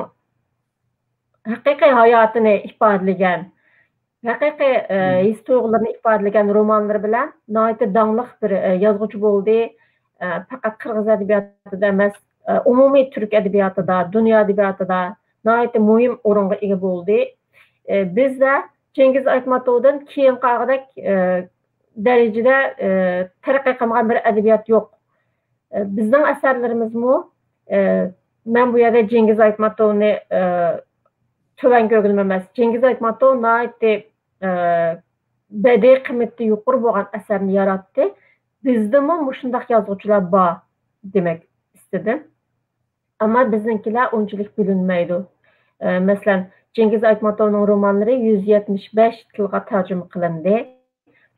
ھەقىقىي ھاياتىنى ئىپادىلىگەن، ھەقىقىي، ئە، ھېس-تۇيغۇلىرىنى ئىپادىلىگەن رومانلىرى بىلەن ناھايىتى داڭلىق بىر، ئە، يازغۇچى بولدى. ئە، پەقەت قىرغىز ئەدەبىياتىدا ئەمەس، ئە، ئومۇمىي تۈرك ئەدەبىياتىدا، دۇنيا ئەدەبىياتىدا ناھايىتى مۇھىم ئورۇنغا ئىگە بولدى. ئە، بىزدە جېڭگىز ئايتماتوۋدىن كېيىن قالغۇدەك، ئە، دەرىجىدە، ئە، تەرەققىي قىلمىغان بىر ئەدەبىيات يوق. ئە، بىزنىڭ ئەسەرلىرىمىزمۇ، ئە، مەن بۇ يەردە جېڭگىز ئايتماتوۋنى، ئە، تۆۋەن كۆرگىنىم ئەمەس. جېڭگىز ئايتماتوۋ ناھايىتى، ئە، بەدىئىي قىممىتى يۇقىرى بولغان ئەسەرنى ياراتتى. بىزدىمۇ مۇشۇنداق يازغۇچىلار بار دېمەك ئىستىدىم. ئەمما بىزنىڭكىلەر ئۇنچىلىك بىلىنمەيدۇ. ئە، مەسىلەن، جېڭگىز ئايتماتوۋنىڭ رومانلىرى يۈز يەتمىش بەش تىلغا تەرجىمە قىلىندى.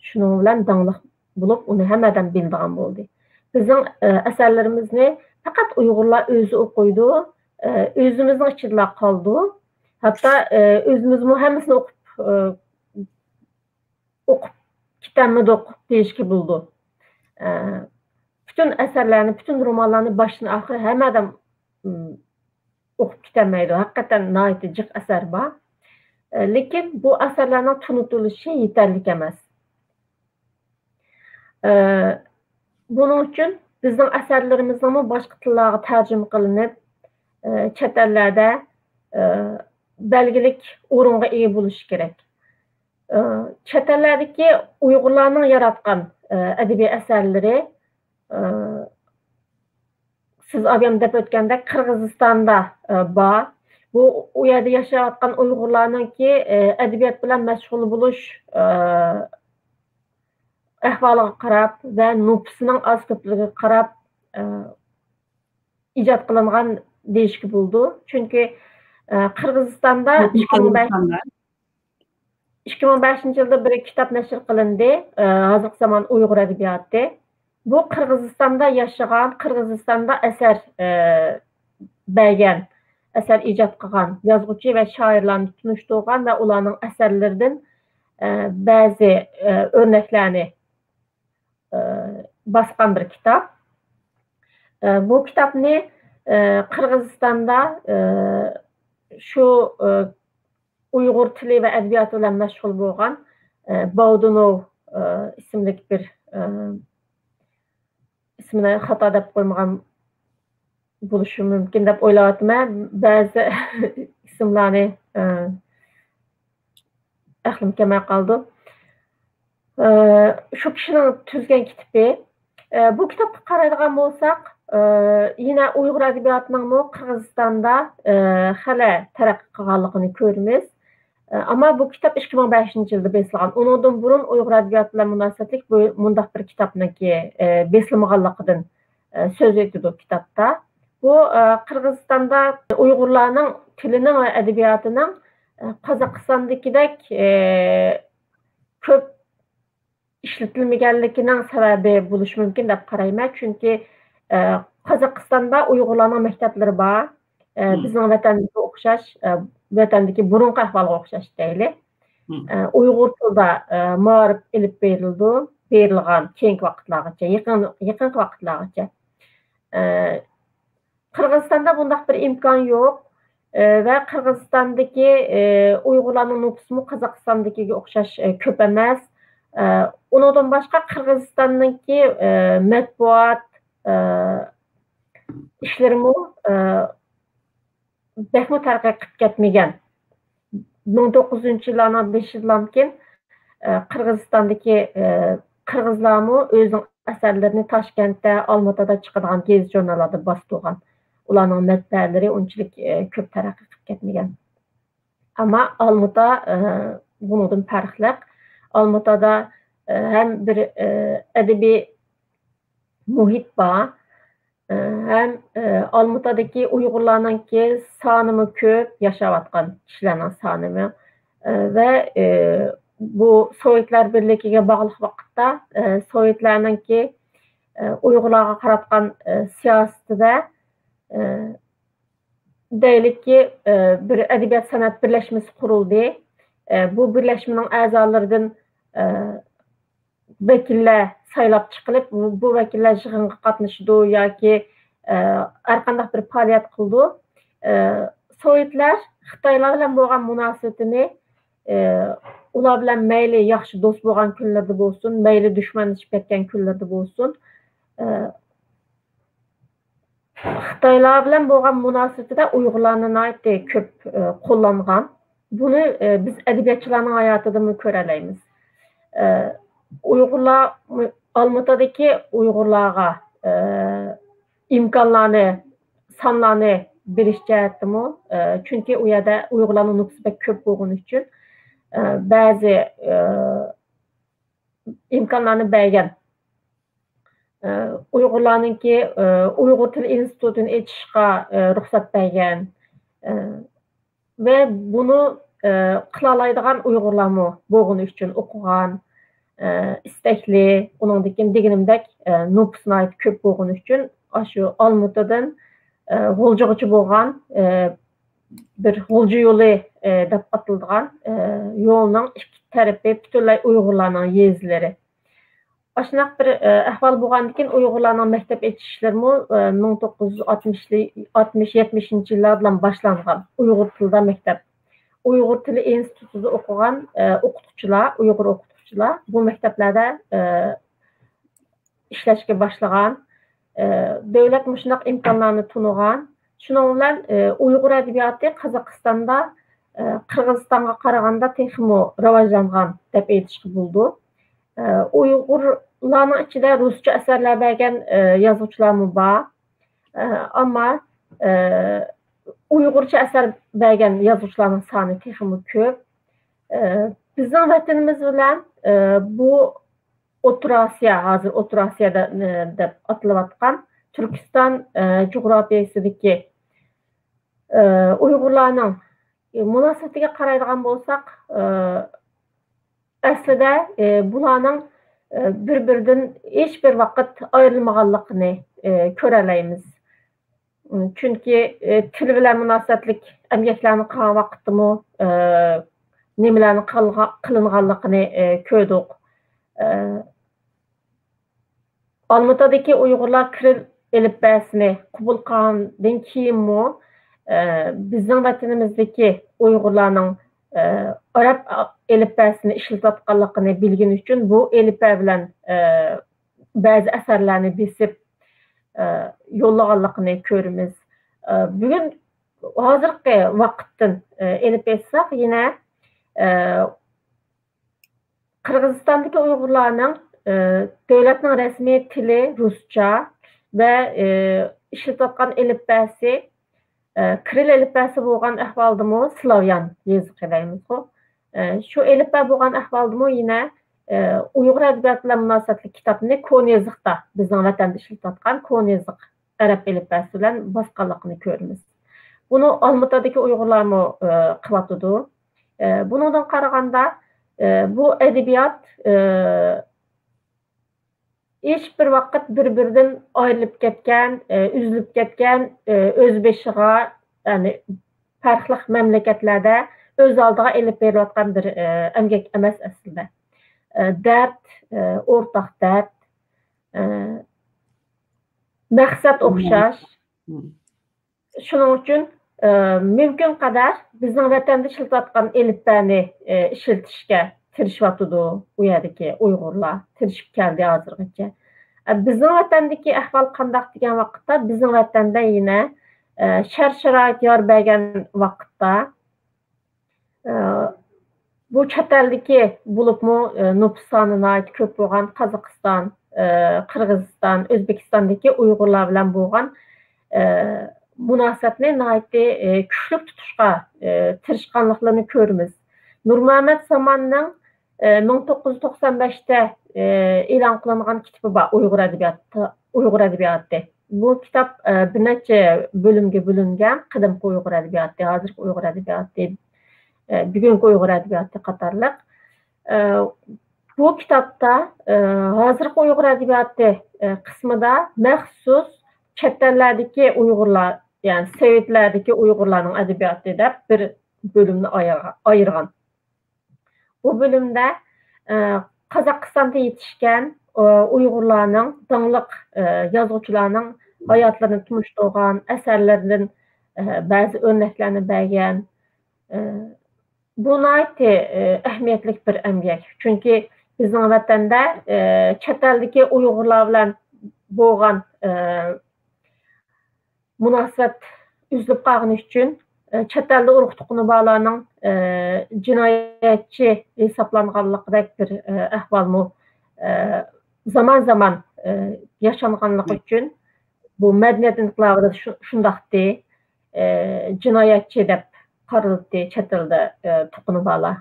شۇنىڭ بىلەن داڭلىق بولۇپ، ئۇنى ھەممە ئادەم بىلىدىغان بولدى. بىزنىڭ، ئە، ئەسەرلىرىمىزنى پەقەت ئۇيغۇرلار ئۆزى ئوقۇيدۇ، ئە، ئۆزىمىزنىڭ ئىچىدىلا قالىدۇ. ھەتتا، ئە، ئۆزىمىزمۇ ھەممىسىنى ئوقۇپ، ئە، ئوقۇپ كېتەلمىدۇق دېيىشكە بولىدۇ. ئە، پۈتۈن ئەسەرلەرنى، پۈتۈن رومانلارنى باشتىن ئاخىر ھەممە ئادەم، ئىم، ئوقۇپ كېتەلمەيدۇ. ھەقىقەتەن ناھايىتى جىق ئەسەر بار. ئە، لېكىن بۇ ئەسەرلەرنىڭ تونۇتۇلۇشى يېتەرلىك ئەمەس. ئە، بۇنىڭ ئۈچۈن بىزنىڭ ئەسەرلىرىمىزنىڭمۇ باشقا تىللارغا تەرجىمە قىلىنىپ، ئە، چەت ئەللەردە، ئە، بەلگىلىك ئورۇنغا ئىگە بولۇشى كېرەك. ئە، چەت ئەللەردىكى ئۇيغۇرلارنىڭ ياراتقان، ئە، ئەدەبىي ئەسەرلىرى، ئە، سىز ئابىيام دەپ ئۆتكەندەك قىرغىزىستاندا، ئە، بار. بۇ، ئۇ يەردە ياشاۋاتقان ئۇيغۇرلارنىڭكى، ئە، ئەدەبىيات بىلەن مەشغۇل بولۇش، ئە، ئەھۋالىغا قاراپ ۋە نوپۇسىنىڭ ئاز كۆپلۈكىگە قاراپ، ئە، ئىجاد قىلىنغان دېيىشكە بولىدۇ. چۈنكى، ئە، قىرغىزىستاندا ئىككى مىڭ بەش، ئىككى مىڭ بەشىنچى يىلدا بىر كىتاب نەشر قىلىندى، ئە، ھازىرقى زامان ئۇيغۇر ئەدەبىياتى. بۇ قىرغىزىستاندا ياشىغان، قىرغىزىستاندا ئەسەر، ئە، بەرگەن، ئەسەر ئىجاد قىلغان يازغۇچى ۋە شائىرلارنى تونۇشتۇرغان ۋە ئۇلارنىڭ ئەسەرلىرىدىن، ئە، بەزى، ئە، ئۆرنەكلەرنى، ئە، باسقان بىر كىتاب. ئە، بۇ كىتابنى، ئە، قىرغىزىستاندا، ئە، شۇ، ئە، ئۇيغۇر تىلى ۋە ئەدەبىياتى بىلەن مەشغۇل بولغان، ئە، باۋدۇنوۋ، ئە، ئىسىملىك بىر، ئە، ئىسمىنى خاتا دەپ قويمىغان بولۇشى مۇمكىن دەپ ئويلاۋاتىمەن. بەزى ئىسىملارنى، ئە، ئەقلىم كەلمەي قالىدۇ. ئە، شۇ كىشىنىڭ تۈزگەن كىتابى. ئە، بۇ كىتابقا قارايدىغان بولساق، ئە، يەنە ئۇيغۇر ئەدەبىياتىنىڭمۇ قىرغىزىستاندا، ئە، خېلى تەرەققىي قىلغانلىقىنى كۆرىمىز. ئە، ئەمما بۇ كىتاب ئىككى مىڭ بەشىنچى يىلدا بېسىلغان. ئۇنىڭدىن بۇرۇن ئۇيغۇر ئەدەبىياتى بىلەن مۇناسىۋەتلىك بۇ، مۇنداق بىر كىتابنىڭكى، ئە، بېسىلمىغانلىقىدىن، ئە، سۆز ئېتىدۇ كىتابتا. بۇ، ئە، قىرغىزىستاندا ئۇيغۇرلارنىڭ تىلىنىڭ ۋە ئەدەبىياتىنىڭ، ئە، قازاقىستاندىكىدەك، ئە، كۆپ ئىشلىتىلمىگەنلىكىنىڭ سەۋەبى بولۇشى مۇمكىن دەپ قارايمەن. چۈنكى، ئە، قازاقىستاندا ئۇيغۇرلارنىڭ مەكتەپلىرى بار. ئە، بىزنىڭ ۋەتەندىكىگە ئوخشاش، ئە، ۋەتەندىكى بۇرۇنقى ئەھۋالغا ئوخشاش دەيلى. ئە، ئۇيغۇر تىلىدا، ئە، مائارىپ ئېلىپ بېرىلىدۇ، بېرىلغان كېيىنكى ۋاقىتلارغىچە، يېقىن، يېقىنقى ۋاقىتلارغىچە. ئە، قىرغىزىستاندا بۇنداق بىر ئىمكان يوق. ئە، ۋە قىرغىزىستاندىكى، ئە، ئۇيغۇرلارنىڭ نوپۇسىمۇ قازاقىستاندىكىگە ئوخشاش، ئە، كۆپ ئەمەس. ئە، ئۇنىڭدىن باشقا قىرغىزىستاننىڭكى، ئە، مەتبۇئات، ئە، ئىشلىرىمۇ، ئە، بەكمۇ تەرەققىي قىلىپ كەتمىگەن. مىڭ توققۇز يۈزىنچى يىللارنىڭ بېشىدىلامكىن، ئە، قىرغىزىستاندىكى، ئە، قىرغىزلارمۇ ئۆزىنىڭ ئەسەرلىرىنى تاشكەنتتە، ئالمۇتادا چىقىدىغان گېزىت-ژۇرناللاردا باستۇرغان. ئۇلارنىڭ مەتبەئەلىرى ئۇنچىلىك، ئە، كۆپ تەرەققىي قىلىپ كەتمىگەن. ئەمما ئالمۇتا، ئە، بۇنىڭدىن پەرقلىق. ئالمۇتادا، ئە، ھەم بىر، ئە، ئەدەبىي مۇھىت بار. ھەم ئالمۇتادىكى ئۇيغۇرلارنىڭكى سانىمۇ كۆپ، ياشاۋاتقان كىشىلەرنىڭ سانىمۇ. ۋە بۇ سوۋېتلار بىرلىكىگە باغلىق ۋاقىتتا سوۋېتلارنىڭكى ئۇيغۇرلارغا قاراتقان سىياسىتىدە دەيلىككى، بىر ئەدەبىيات سەنئەت بىرلەشمىسى قۇرۇلدى. بۇ بىرلەشمىنىڭ ئەزالىرىدىن ۋەكىللەر سايلاپ چىقىلىپ، بۇ، بۇ ۋەكىللەر يىغىنغا قاتنىشىدۇ ياكى ھەر قانداق بىر پائالىيەت قىلىدۇ. سوۋېتلار خىتايلار بىلەن بولغان مۇناسىۋىتىنى، ئۇلار بىلەن مەيلى ياخشى دوست بولغان كۈنلىرىدە بولسۇن، مەيلى دۈشمەنلىشىپ كەتكەن كۈنلىرىدە بولسۇن، خىتايلار بىلەن بولغان مۇناسىۋىتىدە ئۇيغۇرلارنى ناھايىتى كۆپ قوللانغان. بۇنى بىز ئەدەبىياتچىلارنىڭ ھاياتىدىمۇ كۆرەلەيمىز. ئۇيغۇرلار، ئالمۇتادىكى ئۇيغۇرلارغا ئىمكانلارنى، سانلارنى بېرىش جەھەتتىمۇ، چۈنكى ئۇ يەردە ئۇيغۇرلارنىڭ نوپۇسى بەك كۆپ بولغىنى ئۈچۈن، بەزى ئىمكانلارنى بەرگەن. ئۇيغۇرلارنىڭكى ئۇيغۇر تىل ئىنستىتۇتىنى ئېچىشقا رۇخسەت بەرگەن. ۋە بۇنى قىلالايدىغان ئۇيغۇرلارمۇ بولغىنى ئۈچۈن، ئوقۇغان، ئىستەكلىك، ئۇنىڭدىن كېيىن دېگىنىمدەك نوپۇس ناھايىتى كۆپ بولغىنى ئۈچۈن، ئاشۇ ئالمۇتىدىن غۇلجىغىچە بولغان بىر غۇلجا يولى دەپ ئاتىلىدىغان يولنىڭ ئىككى تەرىپى پۈتۈنلەي ئۇيغۇرلارنىڭ يېزىلىرى. ئاشۇنداق بىر ئەھۋال بولغاندىكىن، ئۇيغۇرلارنىڭ مەكتەپ ئېچىشلىرىمۇ مىڭ توققۇز يۈز ئاتمىش، ئاتمىش، يەتمىشىنچى يىللار بىلەن باشلانغان، ئۇيغۇر تىلىدا مەكتەپ. ئۇيغۇر تىلى ئىنستىتۇتىدا ئوقۇغان ئوقۇتقۇچىلار، ئۇيغۇر ئوقۇتقۇچىلار بۇ مەكتەپلەردە ئىشلەشكە باشلىغان. دۆلەت مۇشۇنداق ئىمكانلارنى تونۇغان. شۇنىڭ بىلەن ئۇيغۇر ئەدەبىياتى قازاقىستاندا قىرغىزىستانغا قارىغاندا تېخىمۇ راۋاجلانغان دەپ ئېيتىشقا بولىدۇ. ئۇيغۇرلارنىڭ ئىچىدە رۇسچە ئەسەرلەر بەرگەن يازغۇچىلارمۇ بار. ئەمما ئۇيغۇرچە ئەسەر بەرگەن يازغۇچىلارنىڭ سانى تېخىمۇ كۆپ. بىزنىڭ ۋەتىنىمىز بىلەن بۇ ئوتتۇرا ئاسىيا، ھازىر ئوتتۇرا ئاسىيا دە-، دەپ ئاتىلىۋاتقان تۈركىستان جۇغراپىيەسىدىكى ئۇيغۇرلارنىڭ مۇناسىۋىتىگە قارايدىغان بولساق، ئەسلىدە بۇلارنىڭ بىر-بىرىدىن ھېچ بىر ۋاقىت ئايرىلمىغانلىقىنى كۆرەلەيمىز. چۈنكى تىل بىلەن مۇناسىۋەتلىك ئەمگەكلەرنى قىلغان ۋاقىتتىمۇ نېمىلەرنى قىلغا-، قىلىنغانلىقىنى كۆردۇق. ئالمۇتادىكى ئۇيغۇرلار كىرىل ئېلىپبەسىنى قوبۇل قىلغاندىن كېيىنمۇ، بىزنىڭ ۋەتىنىمىزدىكى ئۇيغۇرلارنىڭ ئاراب ئېلىپبەسىنى ئىشلىتىۋاتقانلىقىنى بىلگىنى ئۈچۈن، بۇ ئېلىپبە بىلەن بەزى ئەسەرلەرنى بېسىپ يوللىغانلىقىنى كۆرىمىز. بۈگۈن، ھازىرقى ۋاقىتتىن ئېلىپ ئېيتساق، يەنە قىرغىزىستاندىكى ئۇيغۇرلارنىڭ دۆلەتنىڭ رەسمىي تىلى رۇسچە ۋە ئىشلىتىۋاتقان ئېلىپبەسى كىرىل ئېلىپبەسى بولغان ئەھۋالدىمۇ، سلاۋيان يېزىقى دەيمىزغۇ، شۇ ئېلىپبە بولغان ئەھۋالدىمۇ يەنە ئۇيغۇر ئەدەبىياتى بىلەن مۇناسىۋەتلىك كىتابنى كونا يېزىقتا، بىزنىڭ ۋەتەندە ئىشلىتىۋاتقان كونا يېزىق ئەرەب ئېلىپبەسى بىلەن باسقانلىقىنى كۆرىمىز. بۇنى ئالمۇتادىكى ئۇيغۇرلارمۇ قىلىۋاتىدۇ. بۇنىڭدىن قارىغاندا، بۇ ئەدەبىيات ھېچ بىر ۋاقىت بىر-بىرىدىن ئايرىلىپ كەتكەن، ئۈزۈلۈپ كەتكەن، ئۆز بېشىغا، يەنى پەرقلىق مەملىكەتلەردە ئۆز ئالدىغا ئېلىپ بېرىلىۋاتقان بىر ئەمگەك ئەمەس ئەسلىدە. دەرد، ئورتاق دەرد، مەقسەت ئوخشاش. شۇنىڭ ئۈچۈن، ئى، مۇمكىن قەدەر بىزنىڭ ۋەتەندە ئىشلىتىۋاتقان ئېلىپبەنى، ئى، ئىشلىتىشكە تىرىشىۋاتىدۇ ئۇ يەردىكى ئۇيغۇرلار، تىرىشىپ كەلدى ھازىرغىچە. ئە، بىزنىڭ ۋەتەندىكى ئەھۋال قانداق دېگەن ۋاقىتتا، بىزنىڭ ۋەتەندە يەنە، ئە، شەرت-شارائىت يار بەرگەن ۋاقىتتا، ئە، بۇ چەت ئەلدىكى، بولۇپمۇ، ئە، نوپۇس سانى ناھايىتى كۆپ بولغان قازاقىستان، ئە، قىرغىزىستان، ئۆزبېكىستاندىكى ئۇيغۇرلار بىلەن بولغان، ئە، مۇناسىۋەتنى ناھايىتى، ئە، كۈچلۈك تۇتۇشقا، ئە، تىرىشقانلىقلىرىنى كۆرىمىز. نۇرمۇھەممەت زاماننىڭ، ئە، مىڭ توققۇز يۈز توقسان بەشتە، ئە، ئېلان قىلىنغان كىتابى بار، ئۇيغۇر ئەدەبىياتى، ئۇيغۇر ئەدەبىياتى. بۇ كىتاب، ئە، بىر نەچچە بۆلۈمگە بۆلۈنگەن، قەدىمكى ئۇيغۇر ئەدەبىياتى، ھازىرقى ئۇيغۇر ئەدەبىياتى، ئە، بۈگۈنكى ئۇيغۇر ئەدەبىياتى قاتارلىق. ئە، بۇ كىتابتا، ئە، ھازىرقى ئۇيغۇر ئەدەبىياتى، ئە، قىسمىدا مەخسۇس چەت ئەللەردىكى ئۇيغۇرلار، يەنى سوۋېتلەردىكى ئۇيغۇرلارنىڭ ئەدەبىياتى دەپ بىر بۆلۈمنى ئايىرغا-، ئايىرغان. بۇ بۆلۈمدە، ئە، قازاقىستاندا يېتىشكەن، ئۇ، ئۇيغۇرلارنىڭ، داڭلىق، ئە، يازغۇچىلارنىڭ ھاياتلىرىنى تونۇشتۇرغان ئەسەرلىرىدىن، ئە، بەزى ئۆرنەكلەرنى بەرگەن. ئە، بۇ ناھايىتى، ئە، ئەھمىيەتلىك بىر ئەمگەك. چۈنكى بىزنىڭ ۋەتەندە، ئە، چەت ئەلدىكى ئۇيغۇرلار بىلەن بولغان، ئە، مۇناسىۋەت ئۈزۈلۈپ قالغىنى ئۈچۈن، ئە، چەت ئەلدە ئۇرۇق تۇغقىنى بارلارنىڭ، ئە، جىنايەتچى ھېسابلانغانلىقىدەك بىر، ئە، ئەھۋالمۇ، ئە، زامان زامان، ئە، ياشانغانلىقى ئۈچۈن بۇ مەدەنىيەت ئىنقىلابىدا شۇ-، شۇنداقتى، ئە، جىنايەتچى دەپ قارىلاتتى چەت ئەلدە، ئە، تۇغقىنى بارلار.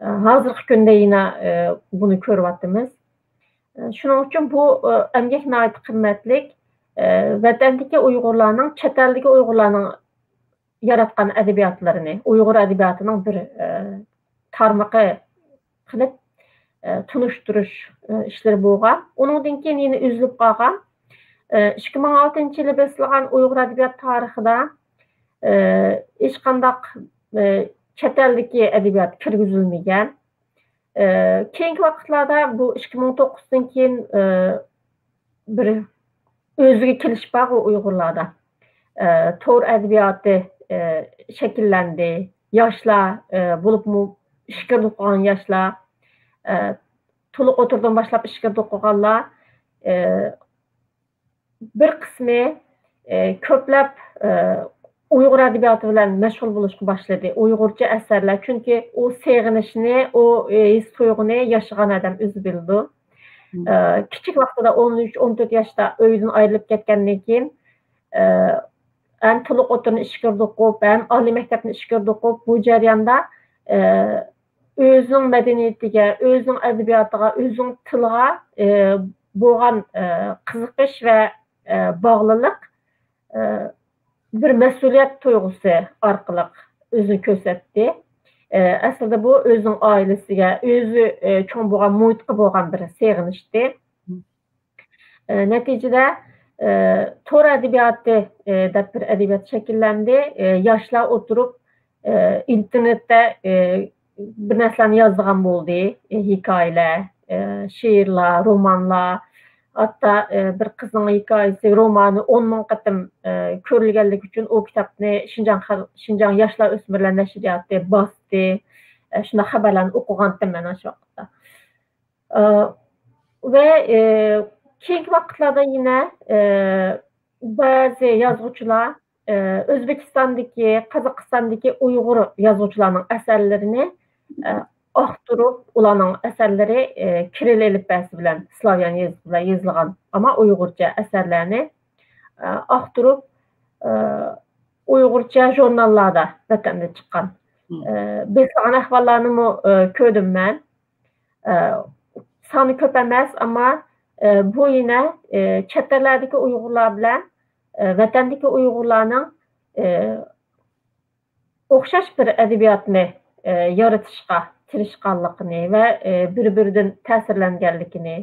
ئە، ھازىرقى كۈندە يەنە، ئە، بۇنى كۆرۈۋاتىمىز. ئە، شۇنىڭ ئۈچۈن بۇ، ئە، ئەمگەك ناھايىتى قىممەتلىك. ئە، ۋەتەندىكى ئۇيغۇرلارنىڭ، چەت ئەلدىكى ئۇيغۇرلارنىڭ ياراتقان ئەدەبىياتلىرىنى، ئۇيغۇر ئەدەبىياتىنىڭ بىر، ئە، تارمىقى قىلىپ، ئە، تونۇشتۇرۇش، ئە، ئىشلىرى بولغان. ئۇنىڭدىن كېيىن يەنە ئۈزۈلۈپ قالغان. ئە، ئىككى مىڭ ئالتىنچى يىلى بېسىلغان ئۇيغۇر ئەدەبىيات تارىخىدا، ئە، ھېچقانداق، ئە، چەت ئەلدىكى ئەدەبىيات كىرگۈزۈلمىگەن. ئە، كېيىنكى ۋاقىتلاردا بۇ ئىككى مىڭ توققۇزدىن كېيىن، ئە، بىر ئۆزىگە كېلىش بارغۇ ئۇيغۇرلاردا. ئە، تور ئەدەبىياتى، ئە، شەكىللەندى. ياشلار، ئە، بولۇپمۇ ئىچكىرىدە ئوقۇغان ياشلار، ئە، تولۇق ئوتتۇرىدىن باشلاپ ئىچكىرىدە ئوقۇغانلار، ئە، بىر قىسمى، ئە، كۆپلەپ، ئە، ئۇيغۇر ئەدەبىياتى بىلەن مەشغۇل بولۇشقا باشلىدى. ئۇيغۇرچە ئەسەرلەر، چۈنكى ئۇ سېغىنىشنى، ئۇ، ئە، ھېس تۇيغۇنى ياشىغان ئادەم ئۆزى بىلىدۇ. ئە، كىچىك ۋاقتىدا ئون ئۈچ، ئون تۆت ياشتا ئۆيدىن ئايرىلىپ كەتكەندىن كېيىن، ئە، ھەم تولۇق ئوتتۇرىنى ئىچكىرىدە ئوقۇپ، ھەم ئالىي مەكتەپنى ئىچكىرىدە ئوقۇپ، بۇ جەرياندا، ئە، ئۆزىنىڭ مەدەنىيىتىگە، ئۆزىنىڭ ئەدەبىياتىغا، ئۆزىنىڭ تىلىغا، ئە، بولغان، ئە، قىزىقىش ۋە، ئە، باغلىلىق، ئە، بىر مەسئۇلىيەت تۇيغۇسى ئارقىلىق ئۆزىنى كۆرسەتتى. ئە، ئەسلىدە بۇ ئۆزىنىڭ ئائىلىسىگە، ئۆزى، ئە، چوڭ بولغان مۇھىتقا بولغان بىر سېغىنىشتى. ئە، نەتىجىدە، ئە، تور ئەدەبىياتى، ئە، دەپ بىر ئەدەبىيات شەكىللەندى. ئە، ياشلار ئولتۇرۇپ، ئە، ئىنتېرنېتتە، ئە، بىر نەرسىلەرنى يازىدىغان بولدى. ئە، ھېكايىلەر، ئە، شېئىرلار، رومانلار. ھەتتا، ئە، بىر قىزنىڭ ھېكايىسى، رومانى ئون مىڭ قېتىم، ئە، كۆرۈلگەنلىكى ئۈچۈن ئۇ كىتابنى شىنجاڭ خەل-، شىنجاڭ ياشلار ئۆسمۈرلەر نەشرىياتى باستى. ئە، شۇنداق خەۋەرلەرنى ئوقۇغانتىم مەن ئاشۇ ۋاقىتتا. ئە، ۋە، ئە، كېيىنكى ۋاقىتلاردا يەنە، ئە، بەزى يازغۇچىلار، ئە، ئۆزبېكىستاندىكى، قازاقىستاندىكى ئۇيغۇر يازغۇچىلارنىڭ ئەسەرلىرىنى، ئە، ئاختۇرۇپ، ئۇلارنىڭ ئەسەرلىرى، ئە، كىرىل ئېلىپبەسى بىلەن، سلاۋيان يېزىقى بىلەن يېزىلغان، ئەمما ئۇيغۇرچە ئەسەرلەرنى، ئە، ئاختۇرۇپ، ئە، ئۇيغۇرچە ژۇرناللاردا ۋەتەندە چىققان، ئە، بېسىلغان ئەھۋاللارنىمۇ، ئە، كۆردۈم مەن. ئە، سانى كۆپ ئەمەس، ئەمما، ئە، بۇ يەنە، ئە، چەت ئەللەردىكى ئۇيغۇرلار بىلەن، ئە، ۋەتەندىكى ئۇيغۇرلارنىڭ، ئە، ئوخشاش بىر ئەدەبىياتنى، ئە، يارىتىشقا تىرىشقانلىقىنى ۋە، ئە، بىر-بىرىدىن تەسىرلەنگەنلىكىنى،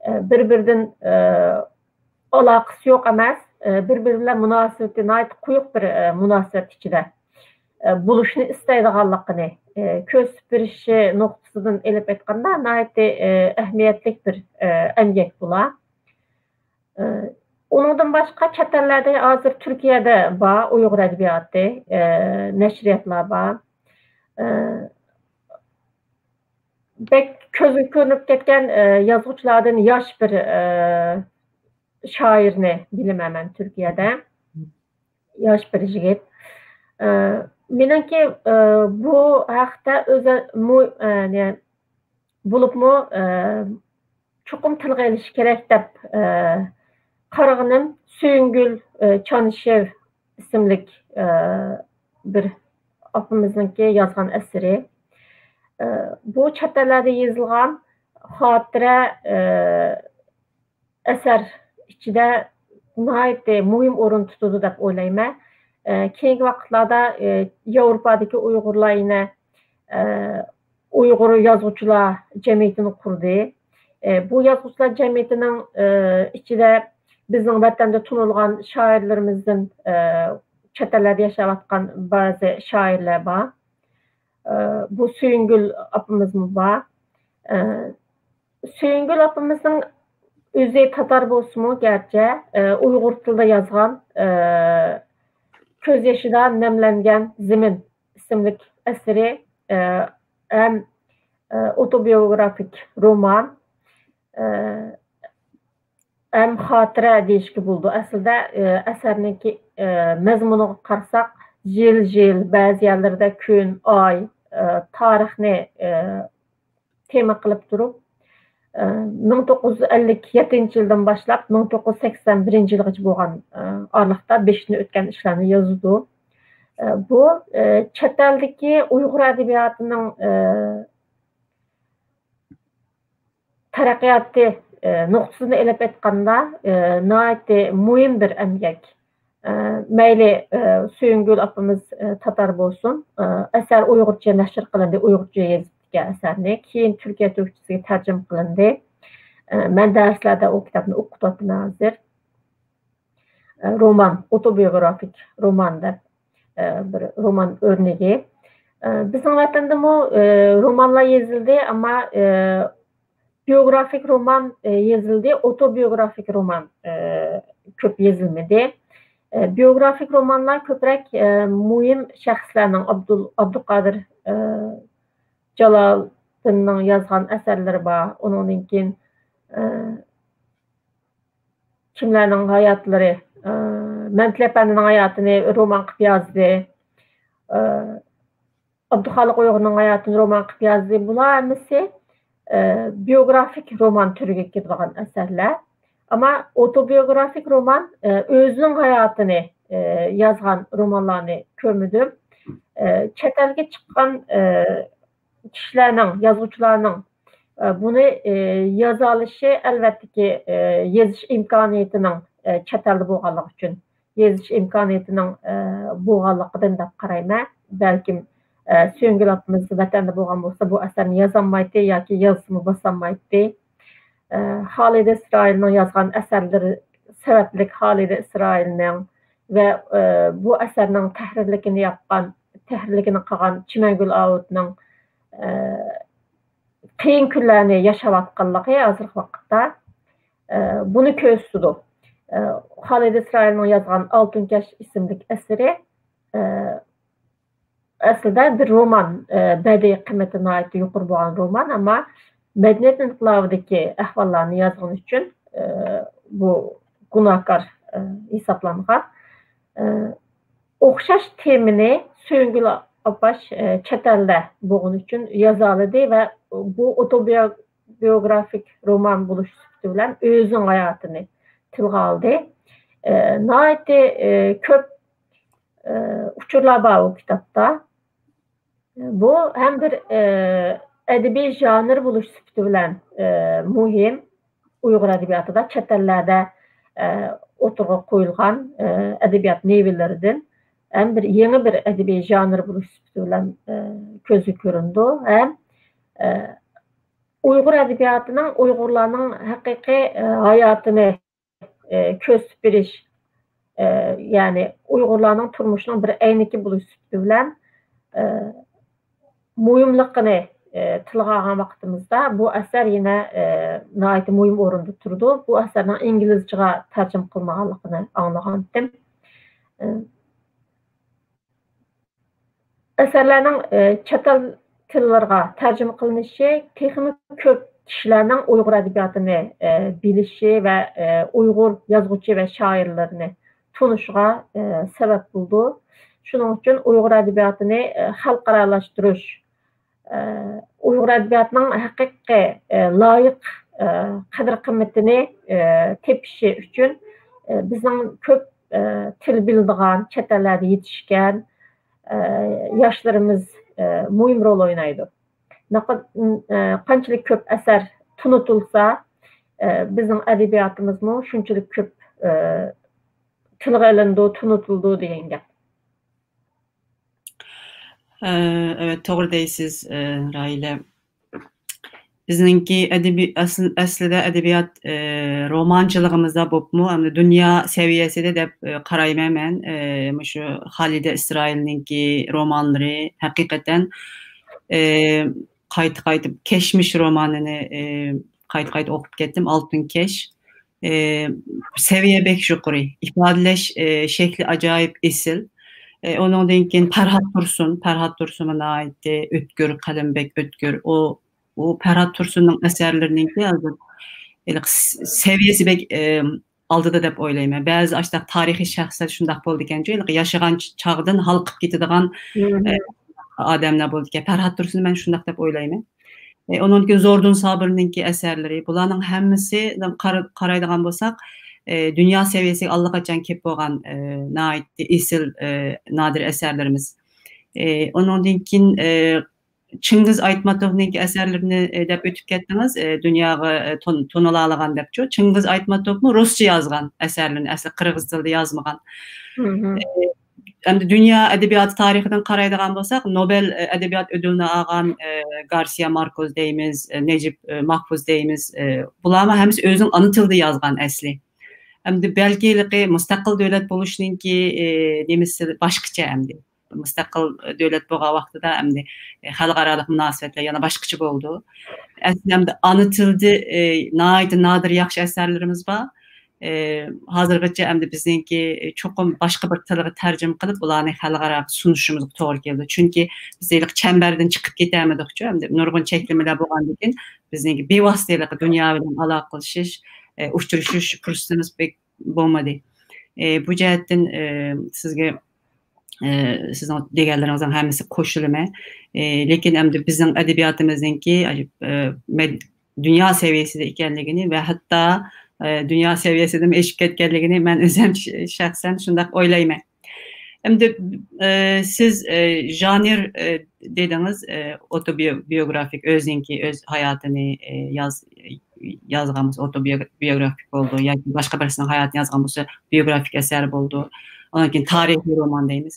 ئە، بىر-بىرىدىن، ئە، ئالاقىسى يوق ئەمەس، ئە، بىر-بىرى بىلەن مۇناسىۋىتى ناھايىتى قويۇق بىر، ئە، مۇناسىۋەت ئىچىدە، ئە، بولۇشنى ئىستەيدىغانلىقىنى، ئە، كۆرسىتىپ بېرىشى نۇقتىسىدىن ئېلىپ ئېيتقاندا ناھايىتى، ئە، ئەھمىيەتلىك بىر، ئە، ئەمگەك بۇلار. ئە، ئۇنىڭدىن باشقا چەت ئەللەردە ھازىر تۈركىيەدە بار ئۇيغۇر ئەدەبىياتى، ئە، نەشرىياتلار بار. ئە، بەك كۆزگە كۆرۈنۈپ كەتكەن، ئە، يازغۇچىلاردىن ياش بىر، ئە، شائىرنى بىلىمەن مەن تۈركىيەدە. ياش بىر يىگىت. ئە، مېنىڭكى، ئە، بۇ ھەقتە ئۆزى مۇ-، ئە، نە-، بولۇپمۇ، ئە، چوقۇم تىلغا ئېلىش كېرەك دەپ، ئە، قارىغىنىم سۆيۈنگۈل، ئە، چانشېۋ ئىسىملىك، ئە، بىر ئاپىمىزنىڭكى يازغان ئەسىرى. ئە، بۇ چەت ئەللەردە يېزىلغان خاتىرە، ئە، ئەسەر ئىچىدە ناھايىتى مۇھىم ئورۇن تۇتىدۇ دەپ ئويلايمەن. ئە، كېيىنكى ۋاقىتلاردا، ئە، ياۋروپادىكى ئۇيغۇرلار يەنە، ئە، ئۇيغۇر يازغۇچىلار جەمئىيىتىنى قۇردى. ئە، بۇ يازغۇچىلار جەمئىيىتىنىڭ، ئە، ئىچىدە بىزنىڭ ۋەتەندە تونۇلغان شائىرلىرىمىزدىن، ئە، چەت ئەللەردە ياشاۋاتقان بەزى شائىرلار بار. ئە، بۇ سۆيۈنگۈل ئاپىمىزمۇ بار. ئە، سۆيۈنگۈل ئاپىمىزنىڭ ئۆزى تاتار بولسىمۇ، گەرچە، ئە، ئۇيغۇر تىلىدا يازغان، ئە، كۆز يېشىدا نەملەنگەن زېمىن ئىسىملىك ئەسىرى، ئە، ھەم، ئە، ئوتوبىيوگرافىك رومان، ئە، ھەم خاتىرە دېيىشكە بولىدۇ. ئەسلىدە، ئە، ئەسەرنىڭكى، ئە، مەزمۇنىغا قارىساق، جىل-جىل، بەزى يەرلىرىدە كۈن، ئاي، ئە، تارىخنى، ئە، تېما قىلىپ تۇرۇپ، ئە، مىڭ توققۇز يۈز ئەللىك يەتتىنچى يىلدىن باشلاپ مىڭ توققۇز يۈز سەكسەن بىرىنچى يىلغىچە بولغان، ئە، ئارىلىقتا بېشىدىن ئۆتكەن ئىشلارنى يازىدۇ. ئە، بۇ، ئە، چەت ئەلدىكى ئۇيغۇر ئەدەبىياتىنىڭ، ئە، تەرەققىياتى، ئە، نۇقتىسىدىن ئېلىپ ئېيتقاندا، ئە، ناھايىتى مۇھىم بىر ئەمگەك. ئە، مەيلى، ئە، سۆيۈنگۈل ئاپىمىز، ئە، تاتار بولسۇن، ئە، ئەسەر ئۇيغۇرچە نەشر قىلىندى، ئۇيغۇرچە يېزىپتىكەن ئەسەرنى. كېيىن تۈركىيە تۈركچىسىگە تەرجىمە قىلىندى. ئە، مەن دەرسلەردە ئۇ كىتابنى ئوقۇتۇۋاتىمەن ھازىر. ئە، رومان، ئوتوبىيوگرافىك رومان دەپ، ئە، بىر رومان ئۆرنىكى. ئە، بىزنىڭ ۋەتەندىمۇ، ئە، رومانلار يېزىلدى، ئەمما، ئە، بىيوگرافىك رومان، ئە، يېزىلدى، ئوتوبىيوگرافىك رومان، ئە، كۆپ يېزىلمىدى. ئە، بىيوگرافىك رومانلار كۆپرەك، ئە، مۇھىم شەخسلەرنىڭ، ئابدۇل-، ئابدۇقادىر، ئە، جالالىدىننىڭ يازغان ئەسەرلىرى بار. ئۇنىڭدىن كېيىن، ئە، كىملەرنىڭ ھاياتلىرى، ئە، مەمتىلى ئەپەندىنىڭ ھاياتىنى رومان قىلىپ يازدى. ئە، ئابدۇخالىق ئۇيغۇرنىڭ ھاياتىنى رومان قىلىپ يازدى. بۇلار ھەممىسى، ئە، بىيوگرافىك رومان تۈرىگە كىرىدىغان ئەسەرلەر. ئەمما ئوتوبىيوگرافىك رومان، ئە، ئۆزىنىڭ ھاياتىنى، ئە، يازغان رومانلارنى كۆرمىدىم. ئە، چەت ئەلگە چىققان، ئە، كىشىلەرنىڭ، يازغۇچىلارنىڭ، ئە، بۇنى، ئە، يازالىشى، ئەلۋەتتىكى، ئە، يېزىش ئىمكانىيىتىنىڭ، ئە، چەت ئەلدە بولغانلىقى ئۈچۈن، يېزىش ئىمكانىيىتىنىڭ، ئە، بولغانلىقىدىن دەپ قارايمەن. بەلكىم، ئە، سۆيۈنگۈل ئاپىمىز ۋەتەندە بولغان بولسا، بۇ ئەسەرنى يازالمايتتى ياكى يازسىمۇ باسالمايتتى. ئە، خالىدە ئىسرائىلنىڭ يازغان ئەسەرلىرى سەۋەبلىك خالىدە ئىسرائىلنىڭ ۋە، ئە، بۇ ئەسەرنىڭ تەھرىرلىكىنى ياپقان، تەھرىرلىكىنى قىلغان چىمەنگۈل ئاۋۇتنىڭ، ئە، قىيىن كۈنلەرنى ياشاۋاتقانلىقى ھازىرقى ۋاقىتتا، ئە، بۇنى كۆرسىتىدۇ. ئە، خالىدە ئىسرائىلنىڭ يازغان ئالتۇن كەش ئىسىملىك ئەسىرى، ئە، ئەسلىدە بىر رومان، ئە، بەدىئىي قىممىتى ناھايىتى يۇقىرى بولغان رومان، ئەمما مەدەنىيەت ئىنقىلابىدىكى ئەھۋاللارنى يازغىنى ئۈچۈن، ئە، بۇ گۇناھكار، ئە، ھېسابلانغان. ئە، ئوخشاش تېمىنى سۆيۈنگۈل ئاپاش، ئە، چەت ئەلدە بولغىنى ئۈچۈن يازالىدى ۋە بۇ ئوتوبىيوگرافىك رومان بولۇش سۈپىتى بىلەن ئۆزىنىڭ ھاياتىنى تىلغا ئالدى. ئە، ناھايىتى، ئە، كۆپ، ئە، ئۇچۇرلار بار ئۇ كىتابتا. بۇ ھەم بىر، ئە، ئەدەبىي ژانىر بولۇش سۈپىتى بىلەن، ئە، مۇھىم. ئۇيغۇر ئەدەبىياتىدا چەت ئەللەردە، ئە، ئوتتۇرىغا قويۇلغان، ئە، ئەدەبىيات نېۋىلىرىدىن ھەم بىر يېڭى بىر ئەدەبىي ژانىر بولۇش سۈپىتى بىلەن، ئە، كۆزگە كۆرۈنىدۇ ھەم، ئە، ئۇيغۇر ئەدەبىياتىنىڭ ئۇيغۇرلارنىڭ ھەقىقىي، ئە، ھاياتىنى ئى، كۆرسىتىپ بېرىش، ئى، يەنى ئۇيغۇرلارنىڭ تۇرمۇشىنىڭ بىر ئەينىكى بولۇش سۈپىتى بىلەن، ئى، مۇھىملىقىنى، ئى، تىلغا ئالغان ۋاقتىمىزدا، بۇ ئەسەر يەنە، ئى، ناھايىتى مۇھىم ئورۇندا تۇرىدۇ. بۇ ئەسەرنىڭ ئىنگلىزچىغا تەرجىمە قىلىنغانلىقىنى ئاڭلىغانتىم. ئى، ئەسەرلەرنىڭ، ئى، چەت ئەل تىللىرىغا تەرجىمە قىلىنىشى تېخىمۇ كۆپ كىشىلەرنىڭ ئۇيغۇر ئەدەبىياتىنى، ئى، بىلىشى ۋە، ئى، ئۇيغۇر يازغۇچى ۋە شائىرلىرىنى تونۇشىغا، ئى، سەۋەب بولىدۇ. شۇنىڭ ئۈچۈن ئۇيغۇر ئەدەبىياتىنى، ئى، خەلقئارالاشتۇرۇش، ئى، ئۇيغۇر ئەدەبىياتىنىڭ ھەقىقىي، ئى، لايىق، ئى، قەدىر-قىممىتىنى، ئى، تېپىشى ئۈچۈن، ئى، بىزنىڭ كۆپ، ئى، تىل بىلىدىغان، چەت ئەللەردە يېتىشكەن، ئى، ياشلىرىمىز، ئى، مۇھىم رول ئوينايدۇ. ناقا-، ئى، قانچىلىك كۆپ ئەسەر تونۇتۇلسا، ئى، بىزنىڭ ئەدەبىياتىمىزمۇ شۇنچىلىك كۆپ، ئى، تىلغا ئېلىنىدۇ، تونۇتۇلىدۇ دېگەن گەپ. ئە، ئەۋەت، توغرا دەيسىز، ئە، راھىلە. بىزنىڭكى ئەدەبىي-، ئەسل-، ئەسلىدە ئەدەبىيات، ئە، رومانچىلىقىمىزدا بوپمۇ، ئەمدى دۇنيا سەۋىيەسىدە دەپ، ئە، قارايمەن مەن. ئە، مۇشۇ خالىدە ئىسرائىلنىڭكى رومانلىرى ھەقىقەتەن، ئە، قايتا-قايتا كەشمىش رومانىنى، ئە، قايتا-قايتا ئوقۇپ كەتتىم، ئالتۇن كەش. ئە، سەۋىيە بەك يۇقىرى، ئىپادىلەش، ئە، شەكلى ئاجايىپ ئېسىل. ئە، ئۇنىڭدىن كېيىن پەرھات تۇرسۇن، پەرھات تۇرسۇنمۇ ناھايىتى ئۆتكۈر، قەلىمى بەك ئۆتكۈر. ئۇ، ئۇ پەرھات تۇرسۇننىڭ ئەسەرلىرىنىڭكى ھازىر ھېلىقى س-، سەۋىيەسى بەك، ئە، ئالدىدا دەپ ئويلايمەن. بەزى ئاشۇنداق تارىخىي شەخسلەر شۇنداق بولىدىكەنچۇ، ھېلىقى ياشىغان چ-، چاغدىن ھالقىپ كېتىدىغان، ئە، ئادەملەر بولىدىكەن. پەرھات تۇرسۇننى مەن شۇنداق دەپ ئويلايمەن. ئە، ئۇنىڭدىن كېيىن زوردۇن سابىرنىڭكى ئەسەرلىرى، بۇلارنىڭ ھەممىسى قارا-، قارايدىغان بولساق، ئە، دۇنيا سەۋىيەسىگە ئاللىقاچان كېلىپ بولغان، ئە، ناھايىتى ئېسىل، ئە، نادىر ئەسەرلىرىمىز. ئە، ئۇنىڭدىن كېيىن، ئە، چىڭگىز ئايتماتوۋنىڭكى ئەسەرلىرىنى، ئە، دەپ ئۆتۈپ كەتتىڭىز. ئە، دۇنياغا، ئە، تون-، تونۇلالىغان دەپچۇ. چىڭگىز ئايتماتوۋمۇ رۇسچە يازغان ئەسەرلىرىنى، ئەسلى قىرغىز تىلىدا يازمىغان. ئە، ئەمدى دۇنيا ئەدەبىياتى تارىخىدىن قارايدىغان بولساق، نوبېل، ئە، ئەدەبىيات ئۆدۈلىنى ئالغان، ئە، گارسىيا ماركوز دەيمىز، ئە، نەجىپ، ئە، ماھفۇز دەيمىز، ئە، بۇلارمۇ ھەممىسى ئۆزىنىڭ ئانا تىلىدا يازغان ئەسلى. ئەمدى بەلكى ھېلىقى مۇستەقىل دۆلەت بولۇشنىڭكى، ئە، نېمىسى باشقىچە ئەمدى. مۇستەقىل دۆلەت بولغان ۋاقتىدا ئەمدى، ئە، خەلقئارالىق مۇناسىۋەتلەر يەنە باشقىچە بولىدۇ. ئەسلى ئەمدى ئانا تىلدا، ئە، ناھايىتى نادىر ياخشى ئەسەرلىرىمىز بار. ئى، ھازىرغىچە ئەمدى بىزنىڭكى چوقۇم باشقا بىر تىلغا تەرجىمە قىلىپ، ئۇلارنى خەلقئاراغا سۇنۇشىمىزغا توغرا كېلىدۇ. چۈنكى بىز ھېلىقى چەمبەردىن چىقىپ كېتەلمىدۇقچۇ، ئەمدى نۇرغۇن چەكلىمىلەر بولغاندىن كېيىن بىزنىڭكى بىۋاسىتە ھېلىقى دۇنيا بىلەن ئالاقىلىشىش، ئى، ئۇچرىشىش پۇرسىتىمىز بەك بولمىدى. ئى، بۇ جەھەتتىن، ئى، سىزگە، ئى، سىزنىڭ دېگەنلىرىڭىزنىڭ ھەممىسىگە قوشۇلىمەن. ئى، لېكىن ئەمدى بىزنىڭ ئەدەبىياتىمىزنىڭكى، ئى، مەد-، دۇنيا سەۋىيەسىدە ئىكەنلىكىنى ۋە ھەتتا، ئە، دۇنيا سەۋىيەسىدىن ئېشىپ كەتكەنلىكىنى مەن ئۆزۈم ش-، شەخسەن شۇنداق ئويلايمەن. ئەمدى، ئە، سىز، ئە، ژانىر، ئە، دېدىڭىز، ئە، ئوتوبىيو-، بىيوگرافىك، ئۆزىنىڭكى، ئۆز ھاياتىنى، ئە، ياز-، يازغان بولسا ئوتوبىيوگرافىك بولىدۇ ياكى باشقا بىرسىنىڭ ھاياتىنى يازغان بولسا بىيوگرافىك ئەسەر بولىدۇ. ئاندىن كېيىن تارىخىي رومان دەيمىز.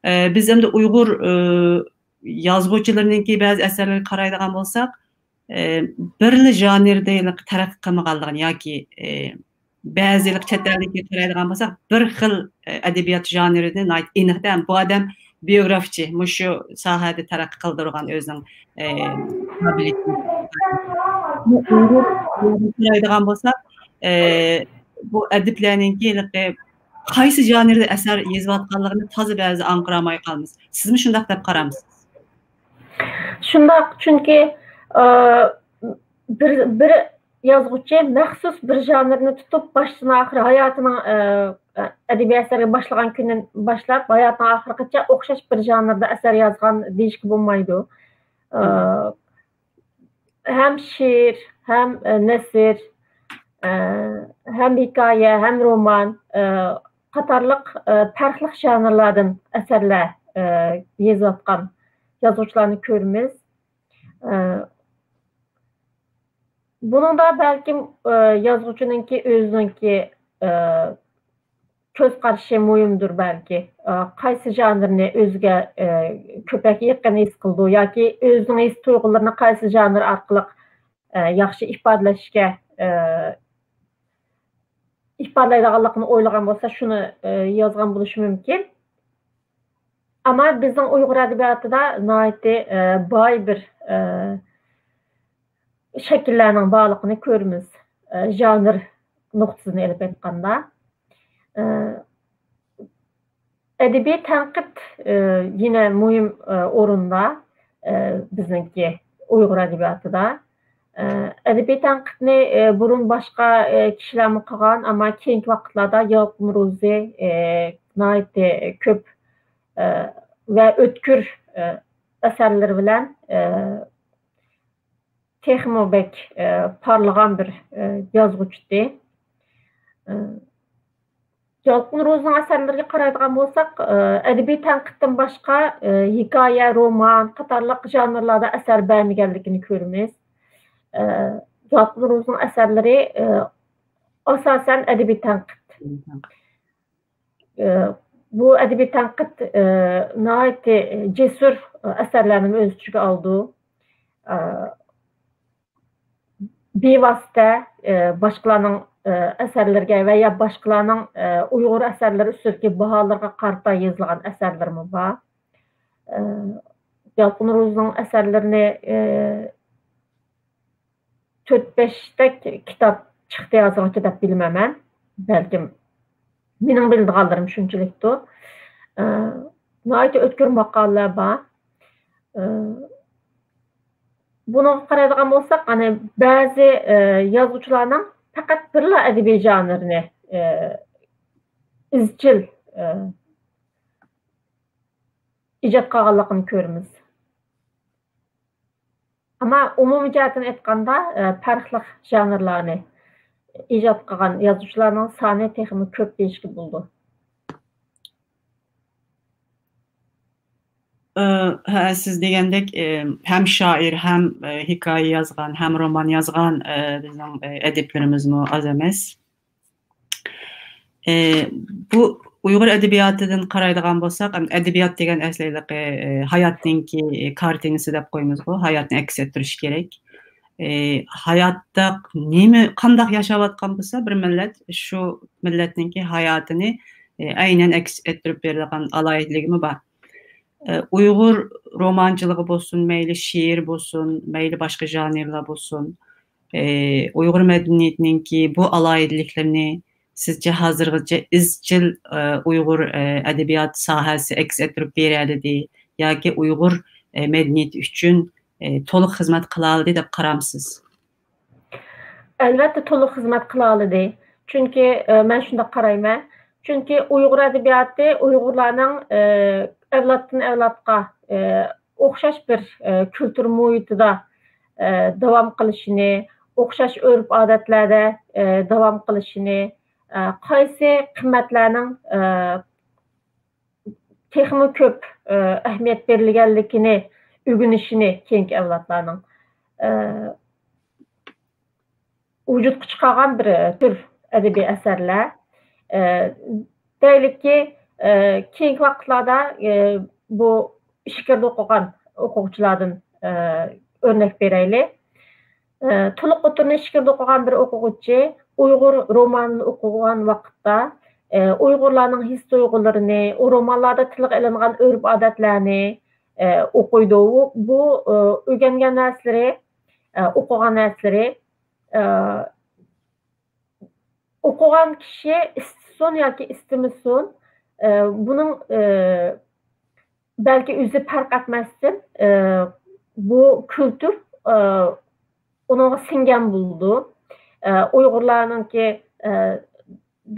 ئە، بىز ئەمدى ئۇيغۇر، ئە، يازغۇچىلىرىنىڭكى بەزى ئەسەرلىرىگە قارايدىغان بولساق، ئى، بىرلا ژانىردا ھېلىقى تەرەققىي قىلمىغانلىقىنى ياكى، ئى، بەزى ھېلىقى چەت ئەلدىكىگە قارايدىغان بولساق، بىر خىل، ئى، ئەدەبىيات ژانىرىنى ناھايىتى ئېنىق، بۇ ئادەم بىيوگرافچى، مۇشۇ ساھەدە تەرەققىي قىلدۇرغان ئۆزىنىڭ، ئى، قابىلىيىتىنى. قارايدىغان بولساق، ئى، بۇ ئەدىبلەرنىڭكى ھېلىقى قايسى ژانىردا ئەسەر يېزىۋاتقانلىقىنى تازا بەزىدە ئاڭقىرالماي قالىمىز. سىزمۇ شۇنداق دەپ قارامسىز؟ شۇنداق، چۈنكى، ئى، بىر، بىر يازغۇچى مەخسۇس بىر ژانىرنى تۇتۇپ، باشتىن ئاخىر ھاياتىنىڭ، ئى، ئەدەبىي ئەسەرگە باشلىغان كۈنىدىن باشلاپ، ھاياتىنىڭ ئاخىرىغىچە ئوخشاش بىر ژانىردا ئەسەر يازغان دېيىشكە بولمايدۇ. ئى، ھەم شېئىر، ھەم، ئى، نەسر، ئى، ھەم ھېكايە، ھەم رومان، ئى، قاتارلىق، ئى، پەرقلىق ژانىرلاردىن ئەسەرلەر، ئى، يېزىۋاتقان يازغۇچىلارنى كۆرىمىز. ئى، بۇنىڭدا بەلكىم، ئى، يازغۇچىنىڭكى ئۆزىنىڭكى، ئى، كۆز قارىشى مۇھىمدۇر بەلكى. ئى، قايسى ژانىرنى ئۆزىگە، ئى، كۆپرەك يېقىن ھېس قىلىدۇ ياكى ئۆزىنىڭ ھېس تۇيغۇلىرىنى قايسى ژانىر ئارقىلىق، ئى، ياخشى ئىپادىلەشكە، ئى، ئىپادىلەيدىغانلىقىنى ئويلىغان بولسا، شۇنى، ئى، يازغان بولۇشى مۇمكىن. ئەمما بىزنىڭ ئۇيغۇر ئەدەبىياتىدا ناھايىتى، ئى، باي بىر، ئى، شەكىللەرنىڭ بارلىقىنى كۆرىمىز، ئى، ژانىر نۇقتىسىدىن ئېلىپ ئېيتقاندا. ئى، ئەدەبىي تەنقىد، ئى، يەنە مۇھىم، ئى، ئورۇندا، ئى، بىزنىڭكى ئۇيغۇر ئەدەبىياتىدا. ئى، ئەدەبىي تەنقىدنى، ئى، بۇرۇن باشقا، ئى، كىشىلەرمۇ قىلغان، ئەمما كېيىنكى ۋاقىتلاردا يالقۇن روزى، ئى، ناھايىتى كۆپ، ئى، ۋە ئۆتكۈر، ئى، ئەسەرلىرى بىلەن، ئى، تېخىمۇ بەك، ئى، پارلىغان بىر، ئى، يازغۇچى ئىدى. ئى، يالقۇن روزىنىڭ ئەسەرلىرىگە قارايدىغان بولساق، ئى، ئەدەبىي تەنقىدتىن باشقا، ئى، ھېكايە، رومان قاتارلىق ژانىرلاردا ئەسەر بەرمىگەنلىكىنى كۆرىمىز. ئى، يالقۇن روزىنىڭ ئەسەرلىرى، ئى، ئاساسەن ئەدەبىي تەنقىد. ئە، بۇ ئەدەبىي تەنقىد، ئە، ناھايىتى جەسۇر ئەسەرلەرنى ئۆز ئىچىگە ئالىدۇ. ئە، بىۋاسىتە، ئە، باشقىلارنىڭ، ئە، ئەسەرلىرىگە ۋە يا باشقىلارنىڭ، ئە، ئۇيغۇر ئەسەرلىرى ئۈستىدىكى باھالىرىغا قارىتا يېزىلغان ئەسەرلىرىمۇ بار. ئە، يالقۇن روزىنىڭ ئەسەرلىرىنى، ئە، تۆت-بەشتەك كىتاب چىقتى ھازىرغىچە دەپ بىلمەيمەن. بەلكىم مېنىڭ بىلىدىغانلىرىم شۇنچىلىكتۇ. ئە، ناھايىتى ئۆتكۈر ماقالىلەر بار. ئە، بۇنىڭغا قارايدىغان بولساق، ئەنە بەزى، ئە، يازغۇچىلارنىڭ پەقەت بىرلا ئەدەبىي ژانىرنى، ئە، ئىزچىل، ئە، ئىجاد قىلغانلىقىنى كۆرىمىز. ئەمما ئومۇمىي جەھەتتىن ئېيتقاندا، ئە، پەرقلىق ژانىرلارنى ئىجاد قىلغان يازغۇچىلارنىڭ سانى تېخىمۇ كۆپ دېيىشكە بولىدۇ. ئى، ھە، سىز دېگەندەك، ئى، ھەم شائىر، ھەم، ئى، ھېكايە يازغان، ھەم رومان يازغان، ئى، بىزنىڭ، ئى، ئەدىبلىرىمىزمۇ ئاز ئەمەس. ئى، بۇ ئۇيغۇر ئەدەبىياتىدىن قارايدىغان بولساق، ئەم، ئەدەبىيات دېگەن ئەسلى ھېلىقى، ئى، ھاياتنىڭكى، ئى، كارتىنىسى دەپ قويىمىزغۇ، ھاياتنى ئەكس ئەتتۈرۈشى كېرەك. ئى، ھاياتتا نېمە، قانداق ياشاۋاتقان بولسا بىر مىللەت، شۇ مىللەتنىڭكى ھاياتىنى، ئى، ئەينەن ئەكس ئەتتۈرۈپ بېرىدىغان ئالاھىدىلىكىمۇ بار. ئى، ئۇيغۇر رومانچىلىقى بولسۇن، مەيلى شېئىر بولسۇن، مەيلى باشقا ژانىرلار بولسۇن، ئى، ئۇيغۇر مەدەنىيىتىنىڭكى بۇ ئالاھىدىلىكلىرىنى سىزچە ھازىرغىچە ئىزچىل، ئى، ئۇيغۇر، ئى، ئەدەبىيات ساھەسى ئەكس ئەتتۈرۈپ بېرەلىدى ياكى ئۇيغۇر، ئى، مەدەنىيىتى ئۈچۈن، ئى، تولۇق خىزمەت قىلالىدى دەپ قارامسىز؟ ئەلۋەتتە، تولۇق خىزمەت قىلالىدى. چۈنكى، ئە، مەن شۇنداق قارايمەن. چۈنكى ئۇيغۇر ئەدەبىياتى ئۇيغۇرلارنىڭ، ئە، ئەۋلادتىن ئەۋلادقا، ئە، ئوخشاش بىر، ئە، كۈلتۈر مۇھىتىدا، ئە، داۋام قىلىشىنى، ئوخشاش ئۆرپ-ئادەتلەردە، ئە، داۋام قىلىشىنى، ئە، قايسى قىممەتلەرنىڭ، ئە، تېخىمۇ كۆپ، ئە، ئەھمىيەت بېرىلگەنلىكىنى ئۆگىنىشىنى كېيىنكى ئەۋلادلارنىڭ، ئە، ۋۇجۇدقا چىقارغان بىر، ئە، تۈر ئەدەبىي ئەسەرلەر. ئە، دەيلىكى، ئە، كېيىنكى ۋاقىتلاردا، ئە، بۇ ئىچكىرىدە ئوقۇغان ئوقۇغۇچىلاردىن، ئە، ئۆرنەك بېرەيلى. ئە، تولۇق ئوتتۇرىنى ئىچكىرىدە ئوقۇغان بىر ئوقۇغۇچى ئۇيغۇر رومانىنى ئوقۇغان ۋاقىتتا، ئە، ئۇيغۇرلارنىڭ ھېس-تۇيغۇلىرىنى، ئۇ رومانلاردا تىلغا ئېلىنغان ئۆرپ-ئادەتلەرنى، ئە، ئوقۇيدۇ. بۇ، ئۇ، ئۆگەنگەن نەرسىلىرى، ئە، ئوقۇغان نەرسىلىرى، ئە، ئوقۇغان كىشى ئىستىسۇن ياكى ئىستىمىسۇن، ئە، بۇنىڭ، ئە، بەلكى ئۆزى پەرق ئەتمەستىن، ئە، بۇ كۈلتۈر، ئە، ئۇنىڭغا سىڭگەن بولىدۇ. ئە، ئۇيغۇرلارنىڭكى، ئە،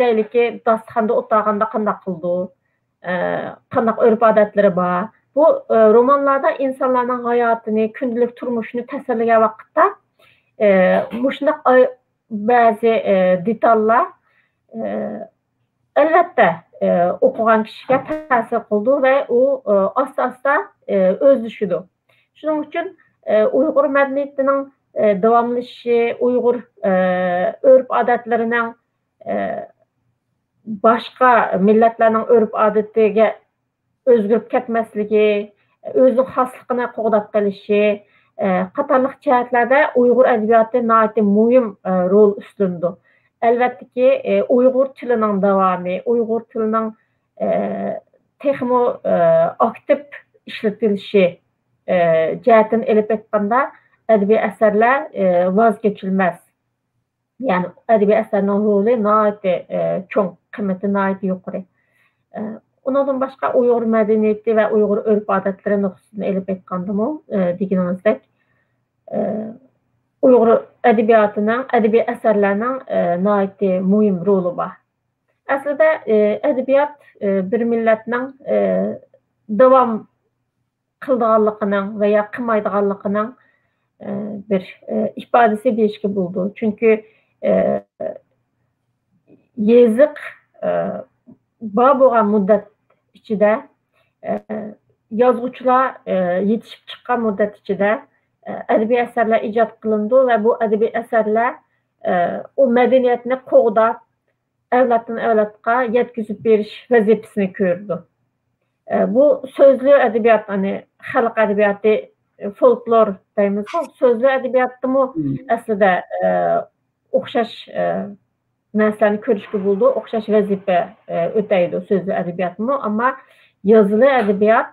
دەيلىكى، داستىخاندا ئولتۇرغاندا قانداق قىلىدۇ؟ ئە، قانداق ئۆرپ-ئادەتلىرى بار؟ بۇ، ئە، رومانلاردا ئىنسانلارنىڭ ھاياتىنى، كۈندىلىك تۇرمۇشىنى تەسۋىرلىگەن ۋاقىتتا، ئە، مۇشۇنداق ئاي-، بەزى، ئە، دېتاللار، ئە، ئەلۋەتتە، ئە، ئوقۇغان كىشىگە تەسىر قىلىدۇ ۋە ئۇ، ئە، ئاستا-ئاستا، ئە، ئۆزلىشىدۇ. شۇنىڭ ئۈچۈن، ئە، ئۇيغۇر مەدەنىيىتىنىڭ، ئە، داۋاملىشىشى، ئۇيغۇر، ئە، ئۆرپ-ئادەتلىرىنىڭ، ئە، باشقا مىللەتلەرنىڭ ئۆرپ-ئادىتىگە ئۆزگىرىپ كەتمەسلىكى، ئۆزىنىڭ خاسلىقىنى قوغداپ قېلىشى، ئە، قاتارلىق جەھەتلەردە ئۇيغۇر ئەدەبىياتى ناھايىتى مۇھىم، ئە، رول ئۈستىلىنىدۇ. ئەلۋەتتىكى، ئە، ئۇيغۇر تىلىنىڭ داۋامى، ئۇيغۇر تىلىنىڭ، ئە، تېخىمۇ، ئە، ئاكتىپ ئىشلىتىلىشى، ئە، جەھەتتىن ئېلىپ ئېيتقاندا، ئەدەبىي ئەسەرلەر، ئە، ۋاز كېچىلمەس. يەنى ئەدەبىي ئەسەرنىڭ رولى ناھايىتى، ئە، چوڭ، قىممىتى ناھايىتى يۇقىرى. ئە، ئۇنىڭدىن باشقا ئۇيغۇر مەدەنىيىتى ۋە ئۇيغۇر ئۆرپ-ئادەتلىرى نۇقتىسىدىن ئېلىپ ئېيتقاندىمۇ، ئە، دېگىنىڭىزدەك، ئە، ئۇيغۇر ئەدەبىياتىنىڭ، ئەدەبىي ئەسەرلەرنىڭ، ئە، ناھايىتى مۇھىم رولى بار. ئەسلىدە، ئە، ئەدەبىيات، ئە، بىر مىللەتنىڭ، ئە، داۋام قىلىدىغانلىقىنىڭ ۋە يا قىلمايدىغانلىقىنىڭ، ئە، بىر، ئە، ئىپادىسى دېيىشكە بولىدۇ. چۈنكى، ئە، يېزىق، ئە، بار بولغان مۇددەت ئىچىدە، ئە، يازغۇچىلار، ئە، يېتىشىپ چىققان مۇددەت ئىچىدە، ئە، ئەدەبىي ئەسەرلەر ئىجاد قىلىنىدۇ ۋە بۇ ئەدەبىي ئەسەرلەر، ئە، ئۇ مەدەنىيەتنى قوغداپ، ئەۋلادتىن ئەۋلادقا يەتكۈزۈپ بېرىش ۋەزىپىسىنى كۆرىدۇ. ئە، بۇ سۆزلۈ ئەدەبىيات، يەنى خەلق ئەدەبىياتى، ئە، فولكلور دەيمىزغۇ، سۆزلۈ ئەدەبىياتتىمۇ مم. ئەسلىدە، ئە، ئوخشاش، ئە، نەرسىلەرنى كۆرۈشكە بولىدۇ، ئوخشاش ۋەزىپە، ئە، ئۆتەيدۇ سۆزلۈ ئەدەبىياتمۇ. ئەمما يازىلى ئەدەبىيات،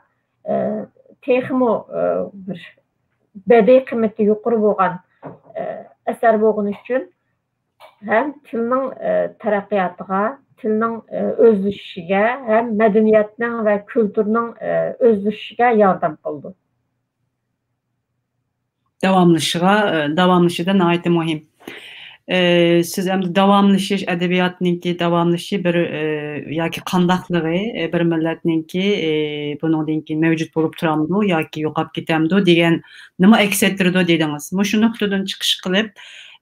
ئە، تېخىمۇ، ئە، بىر بەدىئىي قىممىتى يۇقىرى بولغان، ئە، ئەسەر بولغىنى ئۈچۈن ھەم تىلنىڭ، ئە، تەرەققىياتىغا، تىلنىڭ، ئە، ئۆزلىشىشىگە ھەم مەدەنىيەتنىڭ ۋە كۈلتۈرنىڭ، ئە، ئۆزلىشىشىگە ياردەم قىلىدۇ. داۋاملىشىغا، ئە، داۋاملىشىشى ناھايىتى مۇھىم. ئە، سىز ئەمدى داۋاملىشىش، ئەدەبىياتنىڭكى داۋاملىشىشى بىر، ئە، ياكى قانداقلىقى، ئە، بىر مىللەتنىڭكى، ئە، بۇنىڭدىن كېيىن مەۋجۇت بولۇپ تۇرامدۇ ياكى يوقاپ كېتەمدۇ دېگەننىمۇ ئەكس ئەتتۈرىدۇ دېدىڭىز. مۇشۇ نۇقتىدىن چىقىش قىلىپ،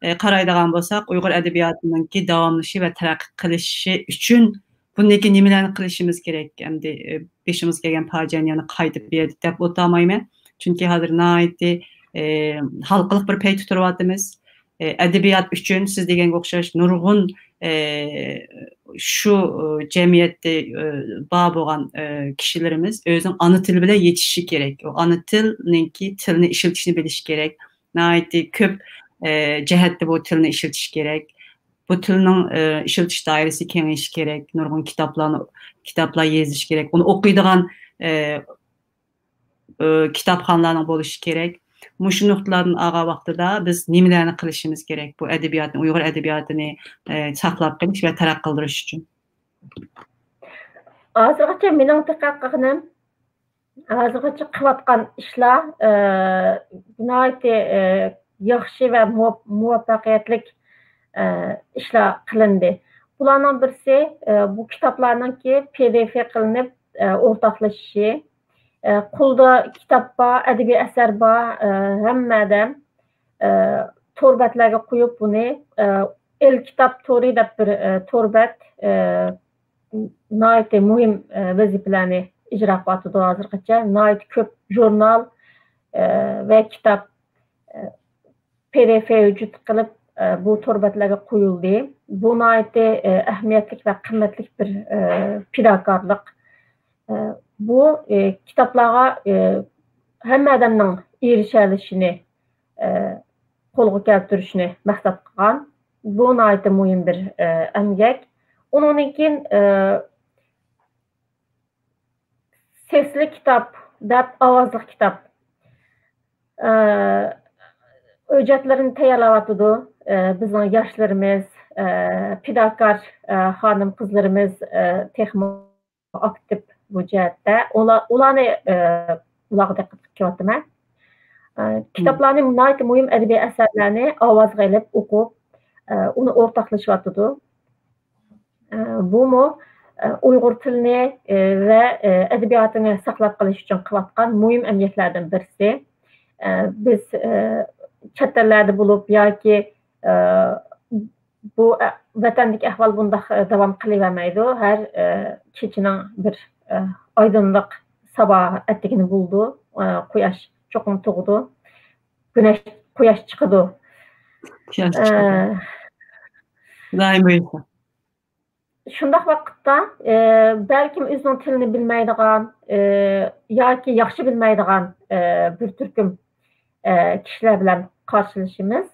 ئە، قارايدىغان بولساق، ئۇيغۇر ئەدەبىياتىنىڭكى داۋاملىشىشى ۋە تەرەققىي قىلىشى ئۈچۈن بۇندىن كېيىن نېمىلەرنى قىلىشىمىز كېرەك؟ ئەمدى، ئە، بېشىمىزغا كەلگەن پاجىئەنى يەنە قايتىپ بېرىدۇ دەپ ئولتۇرمايمەن. چۈنكى ھازىر ناھايىتى، ئە، ھالقىلىق بىر پەيتتە تۇرۇۋاتىمىز. ئە، ئەدەبىيات ئۈچۈن سىز دېگەنگە ئوخشاش نۇرغۇن، ئە، شۇ، ئە، جەمئىيەتتە، ئە، بار بولغان، ئە، كىشىلىرىمىز ئۆزىنىڭ ئانا تىلى بىلەن يېتىشىشى كېرەك. ئۇ ئانا تىلنىڭكى تىلنى ئىشلىتىشنى بىلىشى كېرەك. ناھايىتى كۆپ، ئە، جەھەتتە بۇ تىلنى ئىشلىتىشى كېرەك. بۇ تىلنىڭ، ئە، ئىشلىتىش دائىرىسى كېڭىيىشى كېرەك. نۇرغۇن كىتابلارنى، كىتابلار يېزىش كېرەك. ئۇنى ئوقۇيدىغان، ئە، ئە، كىتابخانىلارنىڭ بولۇشى كېرەك. مۇشۇ نۇقتىلاردىن ئالغان ۋاقتىدا بىز نېمىلەرنى قىلىشىمىز كېرەك؟ بۇ ئەدەبىياتنى، ئۇيغۇر ئەدەبىياتىنى، ئە، ساقلاپ قېلىش ۋە تەرەققىي قىلدۇرۇش ئۈچۈن. ھازىرغىچە مېنىڭ دىققەت قىلغىنىم، ھازىرغىچە قىلىۋاتقان ئىشلار، ئە، ناھايىتى، ئە، ياخشى ۋە مۇۋاپ-، مۇۋەپپەقىيەتلىك، ئە، ئىشلار قىلىندى. بۇلارنىڭ بىرسى، ئە، بۇ كىتابلارنىڭكى پى دى ئېف قىلىنىپ، ئە، ئورتاقلىشىشى. ئە، قولدا كىتاب بار، ئەدەبىي ئەسەر بار، ئە، ھەممە ئادەم، ئە، تور بەتلەرگە قويۇپ بۇنى، ئە، ئېل كىتاب تورى دەپ بىر، ئە، تور بەت، ئە، ناھايىتى مۇھىم، ئە، ۋەزىپىلەرنى ئىجرا قىلىۋاتىدۇ ھازىرغىچە. ناھايىتى كۆپ ژۇرنال، ئە، ۋە كىتاب، ئە، پى دى ئېف ۋۇجۇد قىلىپ، ئە، بۇ تور بەتلەرگە قويۇلدى. بۇ ناھايىتى، ئە، ئەھمىيەتلىك ۋە قىممەتلىك بىر، ئە، پىداكارلىق. ئە، بۇ، ئە، كىتابلارغا، ئە، ھەممە ئادەمنىڭ ئېرىشەلىشىنى، ئە، قولغا كەلتۈرۈشنى مەقسەت قىلغان. بۇ ناھايىتى مۇھىم بىر، ئە، ئەمگەك. ئۇنىڭدىن كېيىن، ئە، سېسلىك كىتاب دەپ ئاۋازلىق كىتاب، ئە، ھۆججەتلىرىنى تەييارلاۋاتىدۇ. ئە، بىزنىڭ ياشلىرىمىز، ئە، پىداكار، ئە، خانىم-قىزلىرىمىز، ئە، تېخىمۇ ئاكتىپ بۇ جەھەتتە. ئۇلا-، ئۇلارنى، ئە، ئۇلارغا دىققەت قىلىپ كېلىۋاتىمەن. ئە، مم. كىتابلارنى ناھايىتى مۇھىم ئەدەبىي ئەسەرلەرنى ئاۋازغا ئېلىپ ئوقۇپ، ئە، ئۇنى ئورتاقلىشىۋاتىدۇ. ئە، بۇمۇ، ئە، ئۇيغۇر تىلىنى، ئە، ۋە، ئە، ئەدەبىياتىنى ساقلاپ قېلىش ئۈچۈن قىلىۋاتقان مۇھىم ئەمگەكلەردىن بىرسى. ئە، بىز، ئە، چەت ئەللەردە بولۇپ ياكى، ئە، بۇ، ئە، ۋەتەندىكى ئەھۋال بۇنداق، ئە، داۋام قىلىۋەرمەيدۇ. ھەر، ئە، كېچىنىڭ بىر، ئە، ئايدىنلىق سابا ئەتىگىنى بولىدۇ. ئە، قۇياش چوقۇم تۇغىدۇ. گۈنەش، قۇياش چىقىدۇ. قۇياش ئە، چىقىدۇ. خۇدايىم بۇيرۇسا. شۇنداق ۋاقىتتا، ئە، بەلكىم ئۆزىنىڭ تىلىنى بىلمەيدىغان، ئە، ياكى ياخشى بىلمەيدىغان، ئە، بىر تۈركۈم، ئە، كىشىلەر بىلەن قارشىلىشىمىز.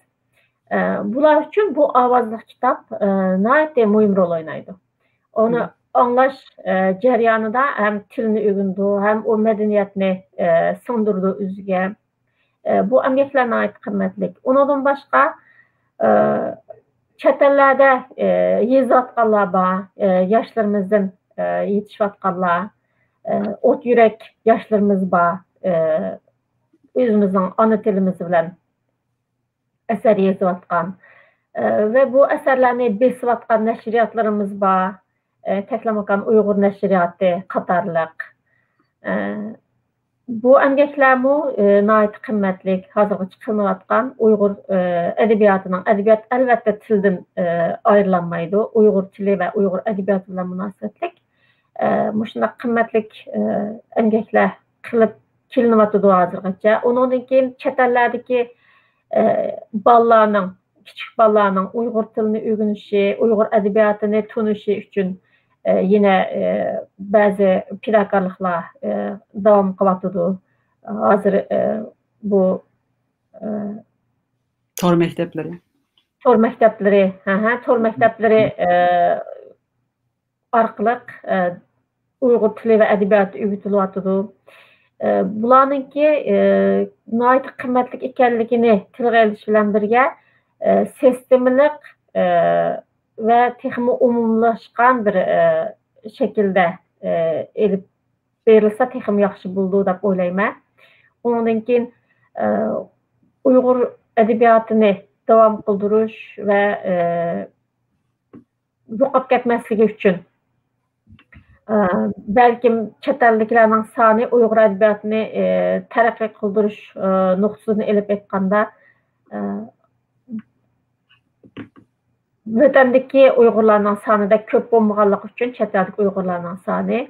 ئە، بۇلار ئۈچۈن بۇ ئاۋازلىق كىتاب، ئە، ناھايىتى مۇھىم رول ئوينايدۇ. ئۇنى مم. ئاڭلاش، ئە، جەريانىدا ھەم تىلنى ئۆگىنىدۇ، ھەم ئۇ مەدەنىيەتنى، ئە، سىڭدۈرىدۇ ئۆزىگە. ئە، بۇ ئەمگەكلەر ناھايىتى قىممەتلىك. ئۇنىڭدىن باشقا، ئە، چەت ئەللەردە، ئە، يېزىۋاتقانلار بار، ئە، ياشلىرىمىزدىن، ئە، يېتىشىۋاتقانلار، ئە، ئوت يۈرەك ياشلىرىمىز بار، ئە، ئۆزىمىزنىڭ ئانا تىلىمىز بىلەن ئەسەر يېزىۋاتقان، ئە، ۋە بۇ ئەسەرلەرنى بېسىۋاتقان نەشرىياتلىرىمىز بار، ئە، تەكلىماكان ئۇيغۇر نەشرىياتى قاتارلىق. ئە، بۇ ئەمگەكلەرمۇ، ئە، ناھايىتى قىممەتلىك، ھازىرغىچە قىلىنىۋاتقان ئۇيغۇر، ئە، ئەدەبىياتىنىڭ، ئەدەبىيات ئەلۋەتتە تىلدىن، ئە، ئايرىلالمايدۇ، ئۇيغۇر تىلى ۋە ئۇيغۇر ئەدەبىياتى بىلەن مۇناسىۋەتلىك، ئە، مۇشۇنداق قىممەتلىك، ئە، ئەمگەكلەر قىلىپ كېلىنىۋاتىدۇ ھازىرغىچە. ئۇنىڭدىن كېيىن چەت ئەللەردىكى، ئە، بالىلارنىڭ كىچىك بالىلارنىڭ ئۇيغۇر تىلىنى ئۆگىنىشى، ئۇيغۇر ئەدەبىياتىنى تونۇشى ئۈچۈن، ئە، يەنە، ئە، بەزى پىداكارلىقلار، ئە، داۋام قىلىۋاتىدۇ. ھازىر، ئە، بۇ، ئە، تور مەكتەپلىرى. تور مەكتەپلىرى، ھە، ھە، تور مەكتەپلىرى، ئە، ئارقىلىق، ئە، ئۇيغۇر تىلى ۋە ئەدەبىياتى ئۆگىتىلىۋاتىدۇ. ئە، بۇلارنىڭكى، ئە، ناھايىتى قىممەتلىك ئىكەنلىكىنى تىلغا ئېلىش بىلەن بىرگە، ئە، سىستېمىلىق، ئە، ۋە تېخىمۇ ئومۇملاشقان بىر، ئە، شەكىلدە، ئە، ئېلىپ بېرىلسا تېخىمۇ ياخشى بولىدۇ دەپ ئويلايمەن. ئۇنىڭدىن كېيىن، ئە، ئۇيغۇر ئەدەبىياتىنى داۋام قىلدۇرۇش ۋە، ئە، يوقاپ كەتمەسلىكى ئۈچۈن، ئە، بەلكىم چەت ئەلدىكىلەرنىڭ سانى ئۇيغۇر ئەدەبىياتىنى، ئە، تەرەققىي قىلدۇرۇش، ئە، نۇقتىسىدىن ئېلىپ ئېيتقاندا، ئە، ۋەتەندىكى ئۇيغۇرلارنىڭ سانىدەك كۆپ بولمىغانلىقى ئۈچۈن چەت ئەلدىكى ئۇيغۇرلارنىڭ سانى،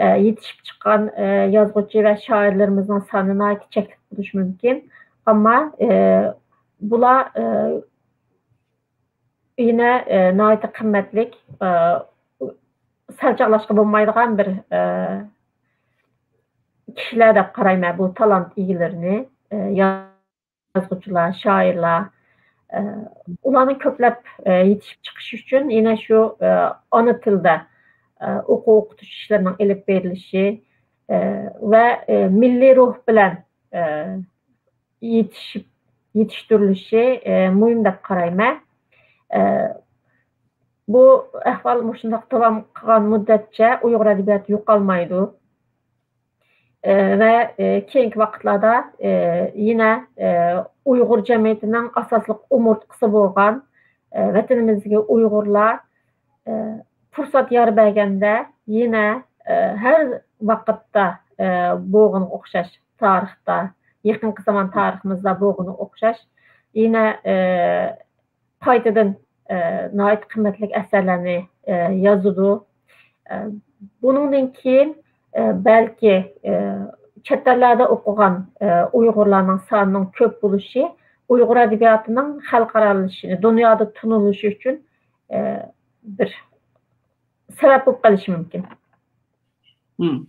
ئە، يېتىشىپ چىققان، ئە، يازغۇچى ۋە شائىرلىرىمىزنىڭ سانى ناھايىتى چەكلىك بولۇشى مۇمكىن. ئەمما، ئە، بۇلار، ئە، يەنە، ئە، ناھايىتى قىممەتلىك، ئە، سەل چاغلاشقا بولمايدىغان بىر، ئە، كىشىلەر دەپ قارايمەن بۇ تالانت ئىگىلىرىنى، ئە، يازغۇچىلار، شائىرلار، ئە، ئۇلارنىڭ كۆپلەپ، ئە، يېتىشىپ چىقىشى ئۈچۈن يەنە شۇ، ئە، ئانا تىلدا، ئە، ئوقۇ ئوقۇتۇش ئىشلىرىنىڭ ئېلىپ بېرىلىشى، ئە، ۋە، ئە، مىللىي روھ بىلەن، ئە، يېتىشىپ، يېتىشتۈرۈلۈشى، ئە، مۇھىم دەپ قارايمەن. ئە، بۇ ئەھۋال مۇشۇنداق داۋام قىلغان مۇددەتچە ئۇيغۇر ئەدەبىياتى يوقالمايدۇ. ئە، ۋە، ئە، كېيىنكى ۋاقىتلاردا، ئە، يەنە، ئە، ئۇيغۇر جەمئىيىتىنىڭ ئاساسلىق ئومۇرتقىسى بولغان، ئە، ۋەتىنىمىزدىكى ئۇيغۇرلار، ئە، پۇرسەت يار بەرگەندە يەنە، ئە، ھەر ۋاقىتتا، ئە، بولغىنىغا ئوخشاش تارىختا، يېقىنقى زامان تارىخىمىزدا بولغىنىغا ئوخشاش يەنە، ئە، قايتىدىن، ئە، ناھايىتى قىممەتلىك ئەسەرلەرنى، ئە، يازىدۇ. ئە، بۇنىڭدىن كېيىن، ئە، بەلكى، ئە، چەت ئەللەردە ئوقۇغان، ئە، ئۇيغۇرلارنىڭ سانىنىڭ كۆپ بولۇشى ئۇيغۇر ئەدەبىياتىنىڭ خەلقئارالىشىشى، دۇنيادا تونۇلۇشى ئۈچۈن، ئە، بىر سەۋەب بولۇپ قېلىشى مۇمكىن. مم.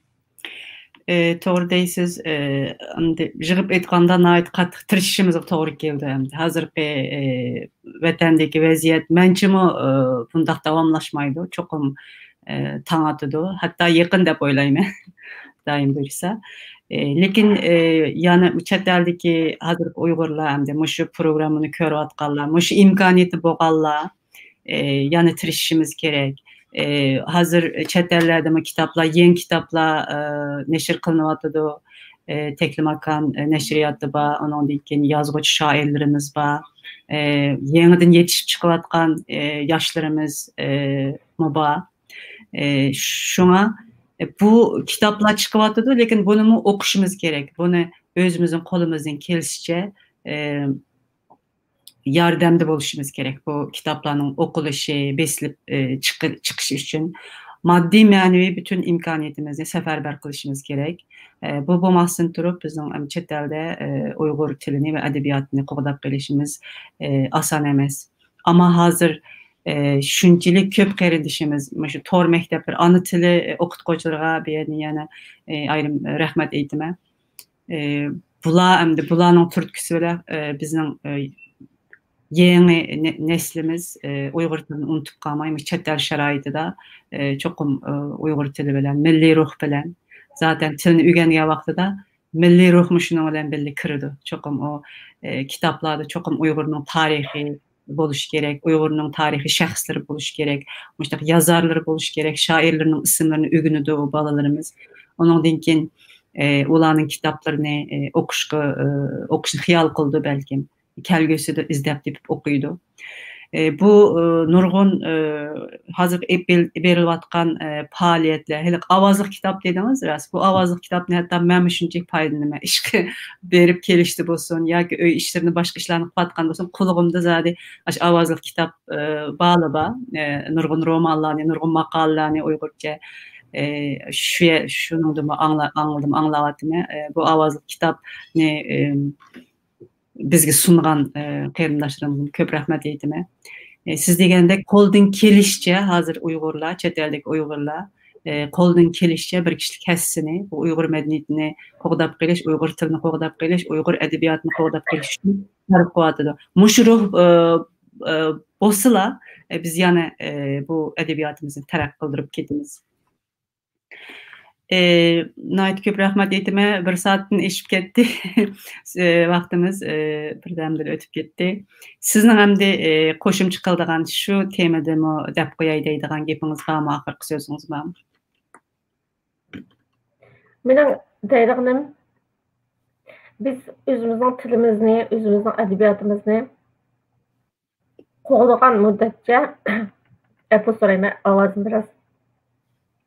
ئى، توغرا دەيسىز. ئى، ئەمدى يىغىپ ئېيتقاندا ناھايىتى قاتتىق تىرىشىشىمىزغا توغرا كېلىدۇ ئەمدى. ھازىرقى، ئى، ۋەتەندىكى ۋەزىيەت مەنچىمۇ، ئى، بۇنداق داۋاملاشمايدۇ. چوقۇم، ئى، تاڭ ئاتىدۇ. ھەتتا يېقىن دەپ ئويلايمەن. خۇدايىم بۇيرۇسا. ئى، لېكىن، ئى، يەنە چەت ئەلدىكى ھازىرقى ئۇيغۇرلار ئەمدى مۇشۇ پروگراممىنى كۆرۈۋاتقانلار، مۇشۇ ئىمكانىيىتى بولغانلار، ئى، يەنە تىرىشىشىمىز كېرەك. ئى، ھازىر چەت ئەللەردىمۇ كىتابلار، يېڭى كىتابلار، ئى، نەشر قىلىنىۋاتىدۇ. ئى، تەكلىماكان، ئى، نەشرىياتى بار، ئۇنىڭدىن كېيىن يازغۇچى شائىرلىرىمىز بار. ئى، يېڭىدىن يېتىشىپ چىقىۋاتقان، ئى، ياشلىرىمىز، ئى، مۇ بار. ئى، شۇڭا، ئى، بۇ كىتابلار چىقىۋاتىدۇ، لېكىن بۇنىمۇ ئوقۇشىمىز كېرەك. بۇنى ئۆزىمىزنىڭ قولىمىزدىن كېلىشىچە، ئى، ياردەمدە بولۇشىمىز كېرەك. بۇ كىتابلارنىڭ ئوقۇلۇشى، بېسىلىپ، ئى، چىقى-، چىقىشى ئۈچۈن ماددىي، مەنىۋى پۈتۈن ئىمكانىيىتىمىزنى سەپەربەر قىلىشىمىز كېرەك. ئى، بۇ بولماستىن تۇرۇپ، بىزنىڭ، ئەم، چەت ئەلدە، ئى، ئۇيغۇر تىلىنى ۋە ئەدەبىياتىنى قوغداپ قېلىشىمىز، ئى، ئاسان ئەمەس. ئەمما ھازىر، ئى، شۇنچىلىك كۆپ قېرىندىشىمىز مۇشۇ تور مەكتەپلىرى، ئانا تىلى، ئى، ئوقۇتقۇچىلىرىغا بۇ يەردىن يەنە، ئى، ئايرىم رەھمەت ئېيتىمەن. ئى، بۇلار ئەمدى بۇلارنىڭ تۈرتكىسى بىلەن، ئى، بىزنىڭ، ئى، يېڭى نە-، نەسلىمىز، ئى، ئۇيغۇر تىلىنى ئۇنتۇپ قالماي، مۇشۇ چەت ئەل شارائىتىدا، ئى، چوقۇم، ئى، ئۇيغۇر تىلى بىلەن، مىللىي روھ بىلەن، زاتەن تىلنى ئۆگەنگەن ۋاقتىدا مىللىي روھمۇ شۇنىڭ بىلەن بىللە كىرىدۇ. چوقۇم ئۇ، ئى، كىتابلاردا چوقۇم ئۇيغۇرنىڭ تارىخى بولۇشى كېرەك، ئۇيغۇرنىڭ تارىخىي شەخسلىرى بولۇشى كېرەك، مۇشۇنداق يازارلىرى بولۇشى كېرەك، شائىرلىرىنىڭ ئىسىملىرىنى ئۆگىنىدۇ بالىلىرىمىز. ئۇنىڭدىن كېيىن، ئى، ئۇلارنىڭ كىتابلىرىنى، ئى، ئوقۇشقا، ئى، ئوقۇشنى خىيال قىلىدۇ بەلكىم. كەلگۈسىدە ئىزدەپ تېپىپ ئوقۇيدۇ. ئى، بۇ، ئى، نۇرغۇن، ئى، ھازىرقى ئېلىپ بېرىلىۋاتقان، ئى، پائالىيەتلەر، ھېلىقى ئاۋازلىق كىتاب دېدىڭىز، راست. بۇ ئاۋازلىق كىتابنى ھەتتا مەنمۇ شۇنچىلىك پايدىلىنىمەن. ئىشقا بېرىپ كېلىشتە بولسۇن ياكى ئۆي ئىشلىرىنى، باشقا ئىشلارنى قىلىۋاتقاندا بولسۇن، قۇلىغىمدا زادى ئاشۇ ئاۋازلىق كىتاب، ئى، بارلا بار. ئى، نۇرغۇن رومانلارنى، نۇرغۇن ماقالىلەرنى ئۇيغۇرچە، ئى، شۇ يە-، شۇنىڭدىمۇ ئاڭلا-، ئاڭلىدىم، ئاڭلاۋاتىمەن. ئى، بۇ ئاۋازلىق كىتابنى، ئى، بىزگە سۇنغان، ئە، قېرىنداشلىرىمىزغا كۆپ رەھمەت ئېيتىمەن. ئە، سىز دېگەندەك قولدىن كېلىشىچە ھازىر ئۇيغۇرلار، چەت ئەلدىكى ئۇيغۇرلار، ئە، قولدىن كېلىشىچە بىر كىشىلىك ھەسسىنى، بۇ ئۇيغۇر مەدەنىيىتىنى قوغداپ قېلىش، ئۇيغۇر تىلىنى قوغداپ قېلىش، ئۇيغۇر ئەدەبىياتىنى قوغداپ قېلىش ئۈچۈن سەرپ قىلىۋاتىدۇ. مۇشۇ روھ، ئە، ئە، بولسىلا، ئە، بىز يەنە، ئە، بۇ ئەدەبىياتىمىزنى تەرەققىي قىلدۇرۇپ كېتىمىز. ئى، ناھايىتى كۆپ رەھمەت ئېيتىمەن. بىر سائەتتىن ئېشىپ كەتتى. ئى، ۋاقتىمىز، ئى، بىردەمدىلا ئۆتۈپ كەتتى. سىزنىڭ ئەمدى، ئى، قوشۇمچە قىلىدىغان شۇ تېمىدىمۇ دەپ قوياي دەيدىغان گېپىڭىز بارمۇ؟ ئاخىرقى سۆزىڭىز بارمۇ؟ مېنىڭ دەيدىغىنىم، بىز ئۆزىمىزنىڭ تىلىمىزنى، ئۆزىمىزنىڭ ئەدەبىياتىمىزنى قوغدىغان مۇددەتچە، ئەپۇ سورايمەن، ئاۋازىم بىراز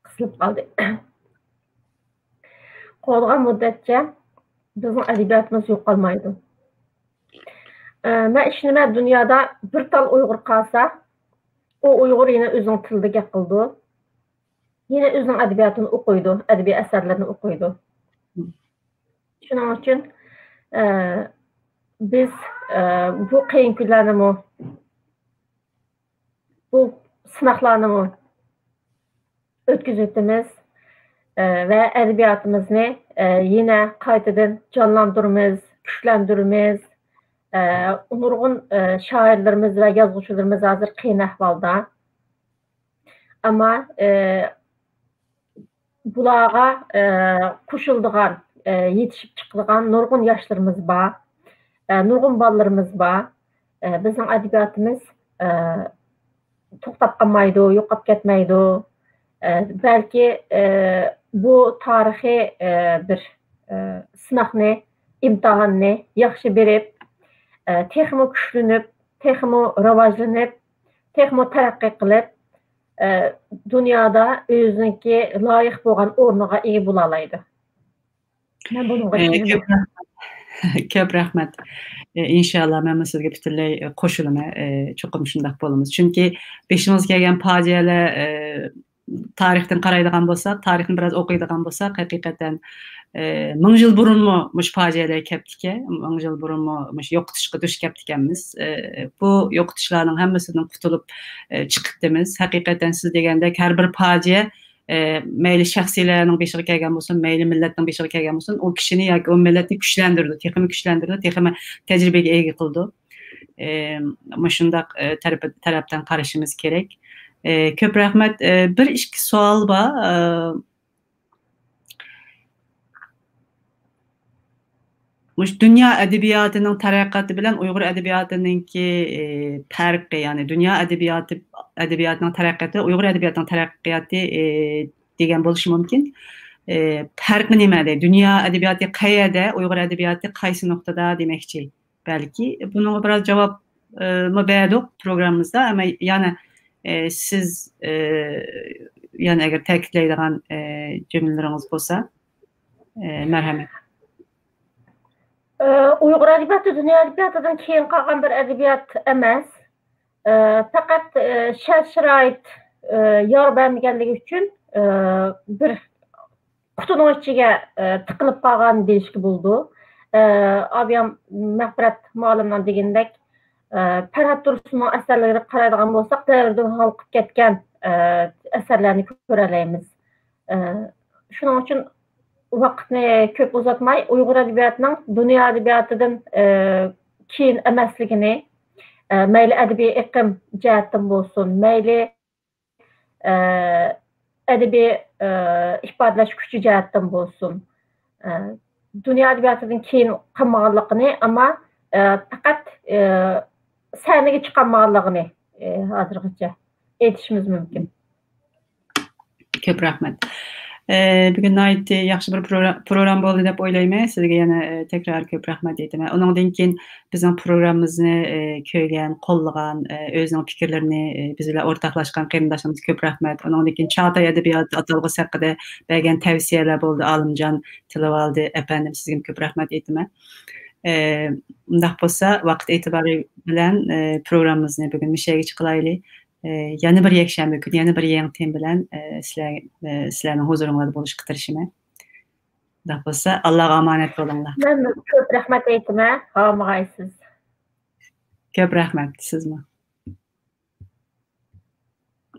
قىسىلىپ قالدى. قوغدىغان مۇددەتچە بىزنىڭ ئەدەبىياتىمىز يوقالمايدۇ. ئە، مەن ئىشىنىمەن، دۇنيادا بىر تال ئۇيغۇر قالسا، ئۇ ئۇيغۇر يەنە ئۆزىنىڭ تىلىدا گەپ قىلىدۇ. يەنە ئۆزىنىڭ ئەدەبىياتىنى ئوقۇيدۇ، ئەدەبىي ئەسەرلىرىنى ئوقۇيدۇ. شۇنىڭ ئۈچۈن، ئە، بىز، ئە، بۇ قىيىن كۈنلەرنىمۇ، بۇ سىناقلارنىمۇ ئۆتكۈزۈۋېتىمىز، ئە، ۋە ئەدەبىياتىمىزنى، ئە، يەنە قايتىدىن جانلاندۇرىمىز، كۈچلەندۈرىمىز. ئە، نۇرغۇن، ئە، شائىرلىرىمىز ۋە يازغۇچىلىرىمىز ھازىر قىيىن ئەھۋالدا. ئەمما، ئە، بۇلارغا، ئە، قوشۇلىدىغان، ئە، يېتىشىپ چىقىدىغان نۇرغۇن ياشلىرىمىز بار، ئە، نۇرغۇن بالىلىرىمىز بار. ئە، بىزنىڭ ئەدەبىياتىمىز، ئە، توختاپ قالمايدۇ، يوقاپ كەتمەيدۇ. ئە، بەلكى، ئە، بۇ تارىخىي، ئە، بىر، ئە، سىناقنى، ئىمتىھاننى ياخشى بېرىپ، ئە، تېخىمۇ كۈچلىنىپ، تېخىمۇ راۋاجلىنىپ، تېخىمۇ تەرەققىي قىلىپ، ئە، دۇنيادا ئۆزىنىڭكى لايىق بولغان ئورنىغا ئىگە بولالايدۇ. مەن بۇنىڭغا ئە، ئىشىنىمەن. كۆپ رەھمەت. كۆپ رەھمەت. ئە، ئىنشاللا، مەنمۇ سىزگە پۈتۈنلەي، ئە، قوشۇلىمەن. ئە، چوقۇم شۇنداق بولىمىز. چۈنكى بېشىمىزغا كەلگەن پاجىئەلەر، ئە، تارىختىن قارايدىغان بولساق، تارىخنى بىراز ئوقۇيدىغان بولساق، ھەقىقەتەن، ئە، مىڭ يىل بۇرۇنمۇ مۇشۇ پاجىئەلەر كەپتىكەن، مىڭ يىل بۇرۇنمۇ مۇشۇ يوقىتىشقا دۇچ كەپتىكەنمىز. ئە، بۇ يوقىتىشلارنىڭ ھەممىسىدىن قۇتۇلۇپ، ئە، چىقىپتىمىز. ھەقىقەتەن سىز دېگەندەك ھەر بىر پاجىئە، ئە، مەيلى شەخسلەرنىڭ بېشىغا كەلگەن بولسۇن، مەيلى مىللەتنىڭ بېشىغا كەلگەن بولسۇن، ئۇ كىشىنى ياكى ئۇ مىللەتنى كۈچلەندۈرىدۇ، تېخىمۇ كۈچلەندۈرىدۇ، تېخىمۇ تەجرىبىگە ئىگە قىلىدۇ. ئە، مۇشۇنداق، ئە، تەرىپى-، تەرەپتىن قارىشىمىز كېرەك. ئە، كۆپ رەھمەت. ئە، بىر ئىككى سوئال بار. ئە، مۇشۇ دۇنيا ئەدەبىياتىنىڭ تەرەققىياتى بىلەن ئۇيغۇر ئەدەبىياتىنىڭكى، ئى، پەرقى، يەنى دۇنيا ئەدەبىياتى، ئەدەبىياتىنىڭ تەرەققىياتى، ئۇيغۇر ئەدەبىياتىنىڭ تەرەققىياتى، ئى، دېگەن بولۇشى مۇمكىن. ئى، پەرقى نېمە دەي؟ دۇنيا ئەدەبىياتى قەيەردە، ئۇيغۇر ئەدەبىياتى قايسى نۇقتىدا دېمەكچى. بەلكى بۇنىڭغا بىراز جاۋاب، ئى، مۇ بەردۇق پروگراممىمىزدا، ئەمما يەنە، ئى، سىز، ئى، يەنە ئەگەر تەكىتلەيدىغان، ئى، جۈملىلىرىڭىز بولسا، ئى، مەرھەمەت. ئە، ئۇيغۇر ئەدەبىياتى دۇنيا ئەدەبىياتىدىن كېيىن قالغان بىر ئەدەبىيات ئەمەس. ئە، پەقەت، ئە، شەرت-شارائىت، ئە، يار بەرمىگەنلىكى ئۈچۈن، ئە، بىر قۇتىنىڭ ئىچىگە، ئە، تىقىلىپ قالغان دېيىشكە بولىدۇ. ئە، ئابىيام مەغپىرەت مۇئەللىمنىڭ دېگىنىدەك، ئە، پەرھات تۇرسۇننىڭ ئەسەرلىرىگە قارايدىغان بولساق، دەۋردىن ھالقىپ كەتكەن، ئە، ئەسەرلەرنى كۆرەلەيمىز. ئە، شۇنىڭ ئۈچۈن ۋاقىتنى كۆپ ئۇزاتماي، ئۇيغۇر ئەدەبىياتىنىڭ دۇنيا ئەدەبىياتىدىن، ئە، كېيىن ئەمەسلىكىنى، ئە، مەيلى ئەدەبىي ئېقىم جەھەتتىن بولسۇن، مەيلى، ئە، ئەدەبىي، ئە، ئىپادىلەش كۈچى جەھەتتىن بولسۇن، ئە، دۇنيا ئەدەبىياتىدىن كېيىن قالمىغانلىقىنى، ئەمما، ئە، پەقەت، ئە، سەھنىگە چىقالمىغانلىقىنى، ئە، ھازىرغىچە ئېيتىشىمىز مۇمكىن. كۆپ رەھمەت. ئە، بۈگۈن ناھايىتى ياخشى بىر پروگرا-، پروگرامما بولدى دەپ ئويلايمەن. سىزگە يەنە، ئە، تەكرار كۆپ رەھمەت ئېيتىمەن. ئۇنىڭدىن كېيىن بىزنىڭ پروگراممىمىزنى، ئە، كۆرگەن، قوللىغان، ئە، ئۆزىنىڭ پىكىرلىرىنى، ئە، بىز بىلەن ئورتاقلاشقان قېرىنداشلىرىمىزغا كۆپ رەھمەت. ئۇنىڭدىن كېيىن چاغاتاي ئەدەبىياتى ئاتالغۇسى ھەققىدە بەرگەن تەۋسىيەلەر بولدى. ئالىمجان تىلىۋالدى ئەپەندىم، سىزگىمۇ كۆپ رەھمەت ئېيتىمەن. ئە، ئۇنداق بولسا، ۋاقىت ئېتىبارى بىلەن، ئە، پروگراممىمىزنى بۈگۈن مۇشۇ يەرگە چىقىلايلى. ئە، يەنە بىر يەكشەنبە كۈنى يەنە بىر يېڭى تېما بىلەن، ئە، سىلەر، ئە، سىلەرنىڭ ھۇزۇرۇڭلاردا بولۇشقا تىرىشىمەن. ئۇنداق بولسا، ئاللاغا ئامانەت بولۇڭلار. مەن كۆپ رەھمەت ئېيتىمەن، ھامىغايسىز. كۆپ رەھمەت، سىزمۇ.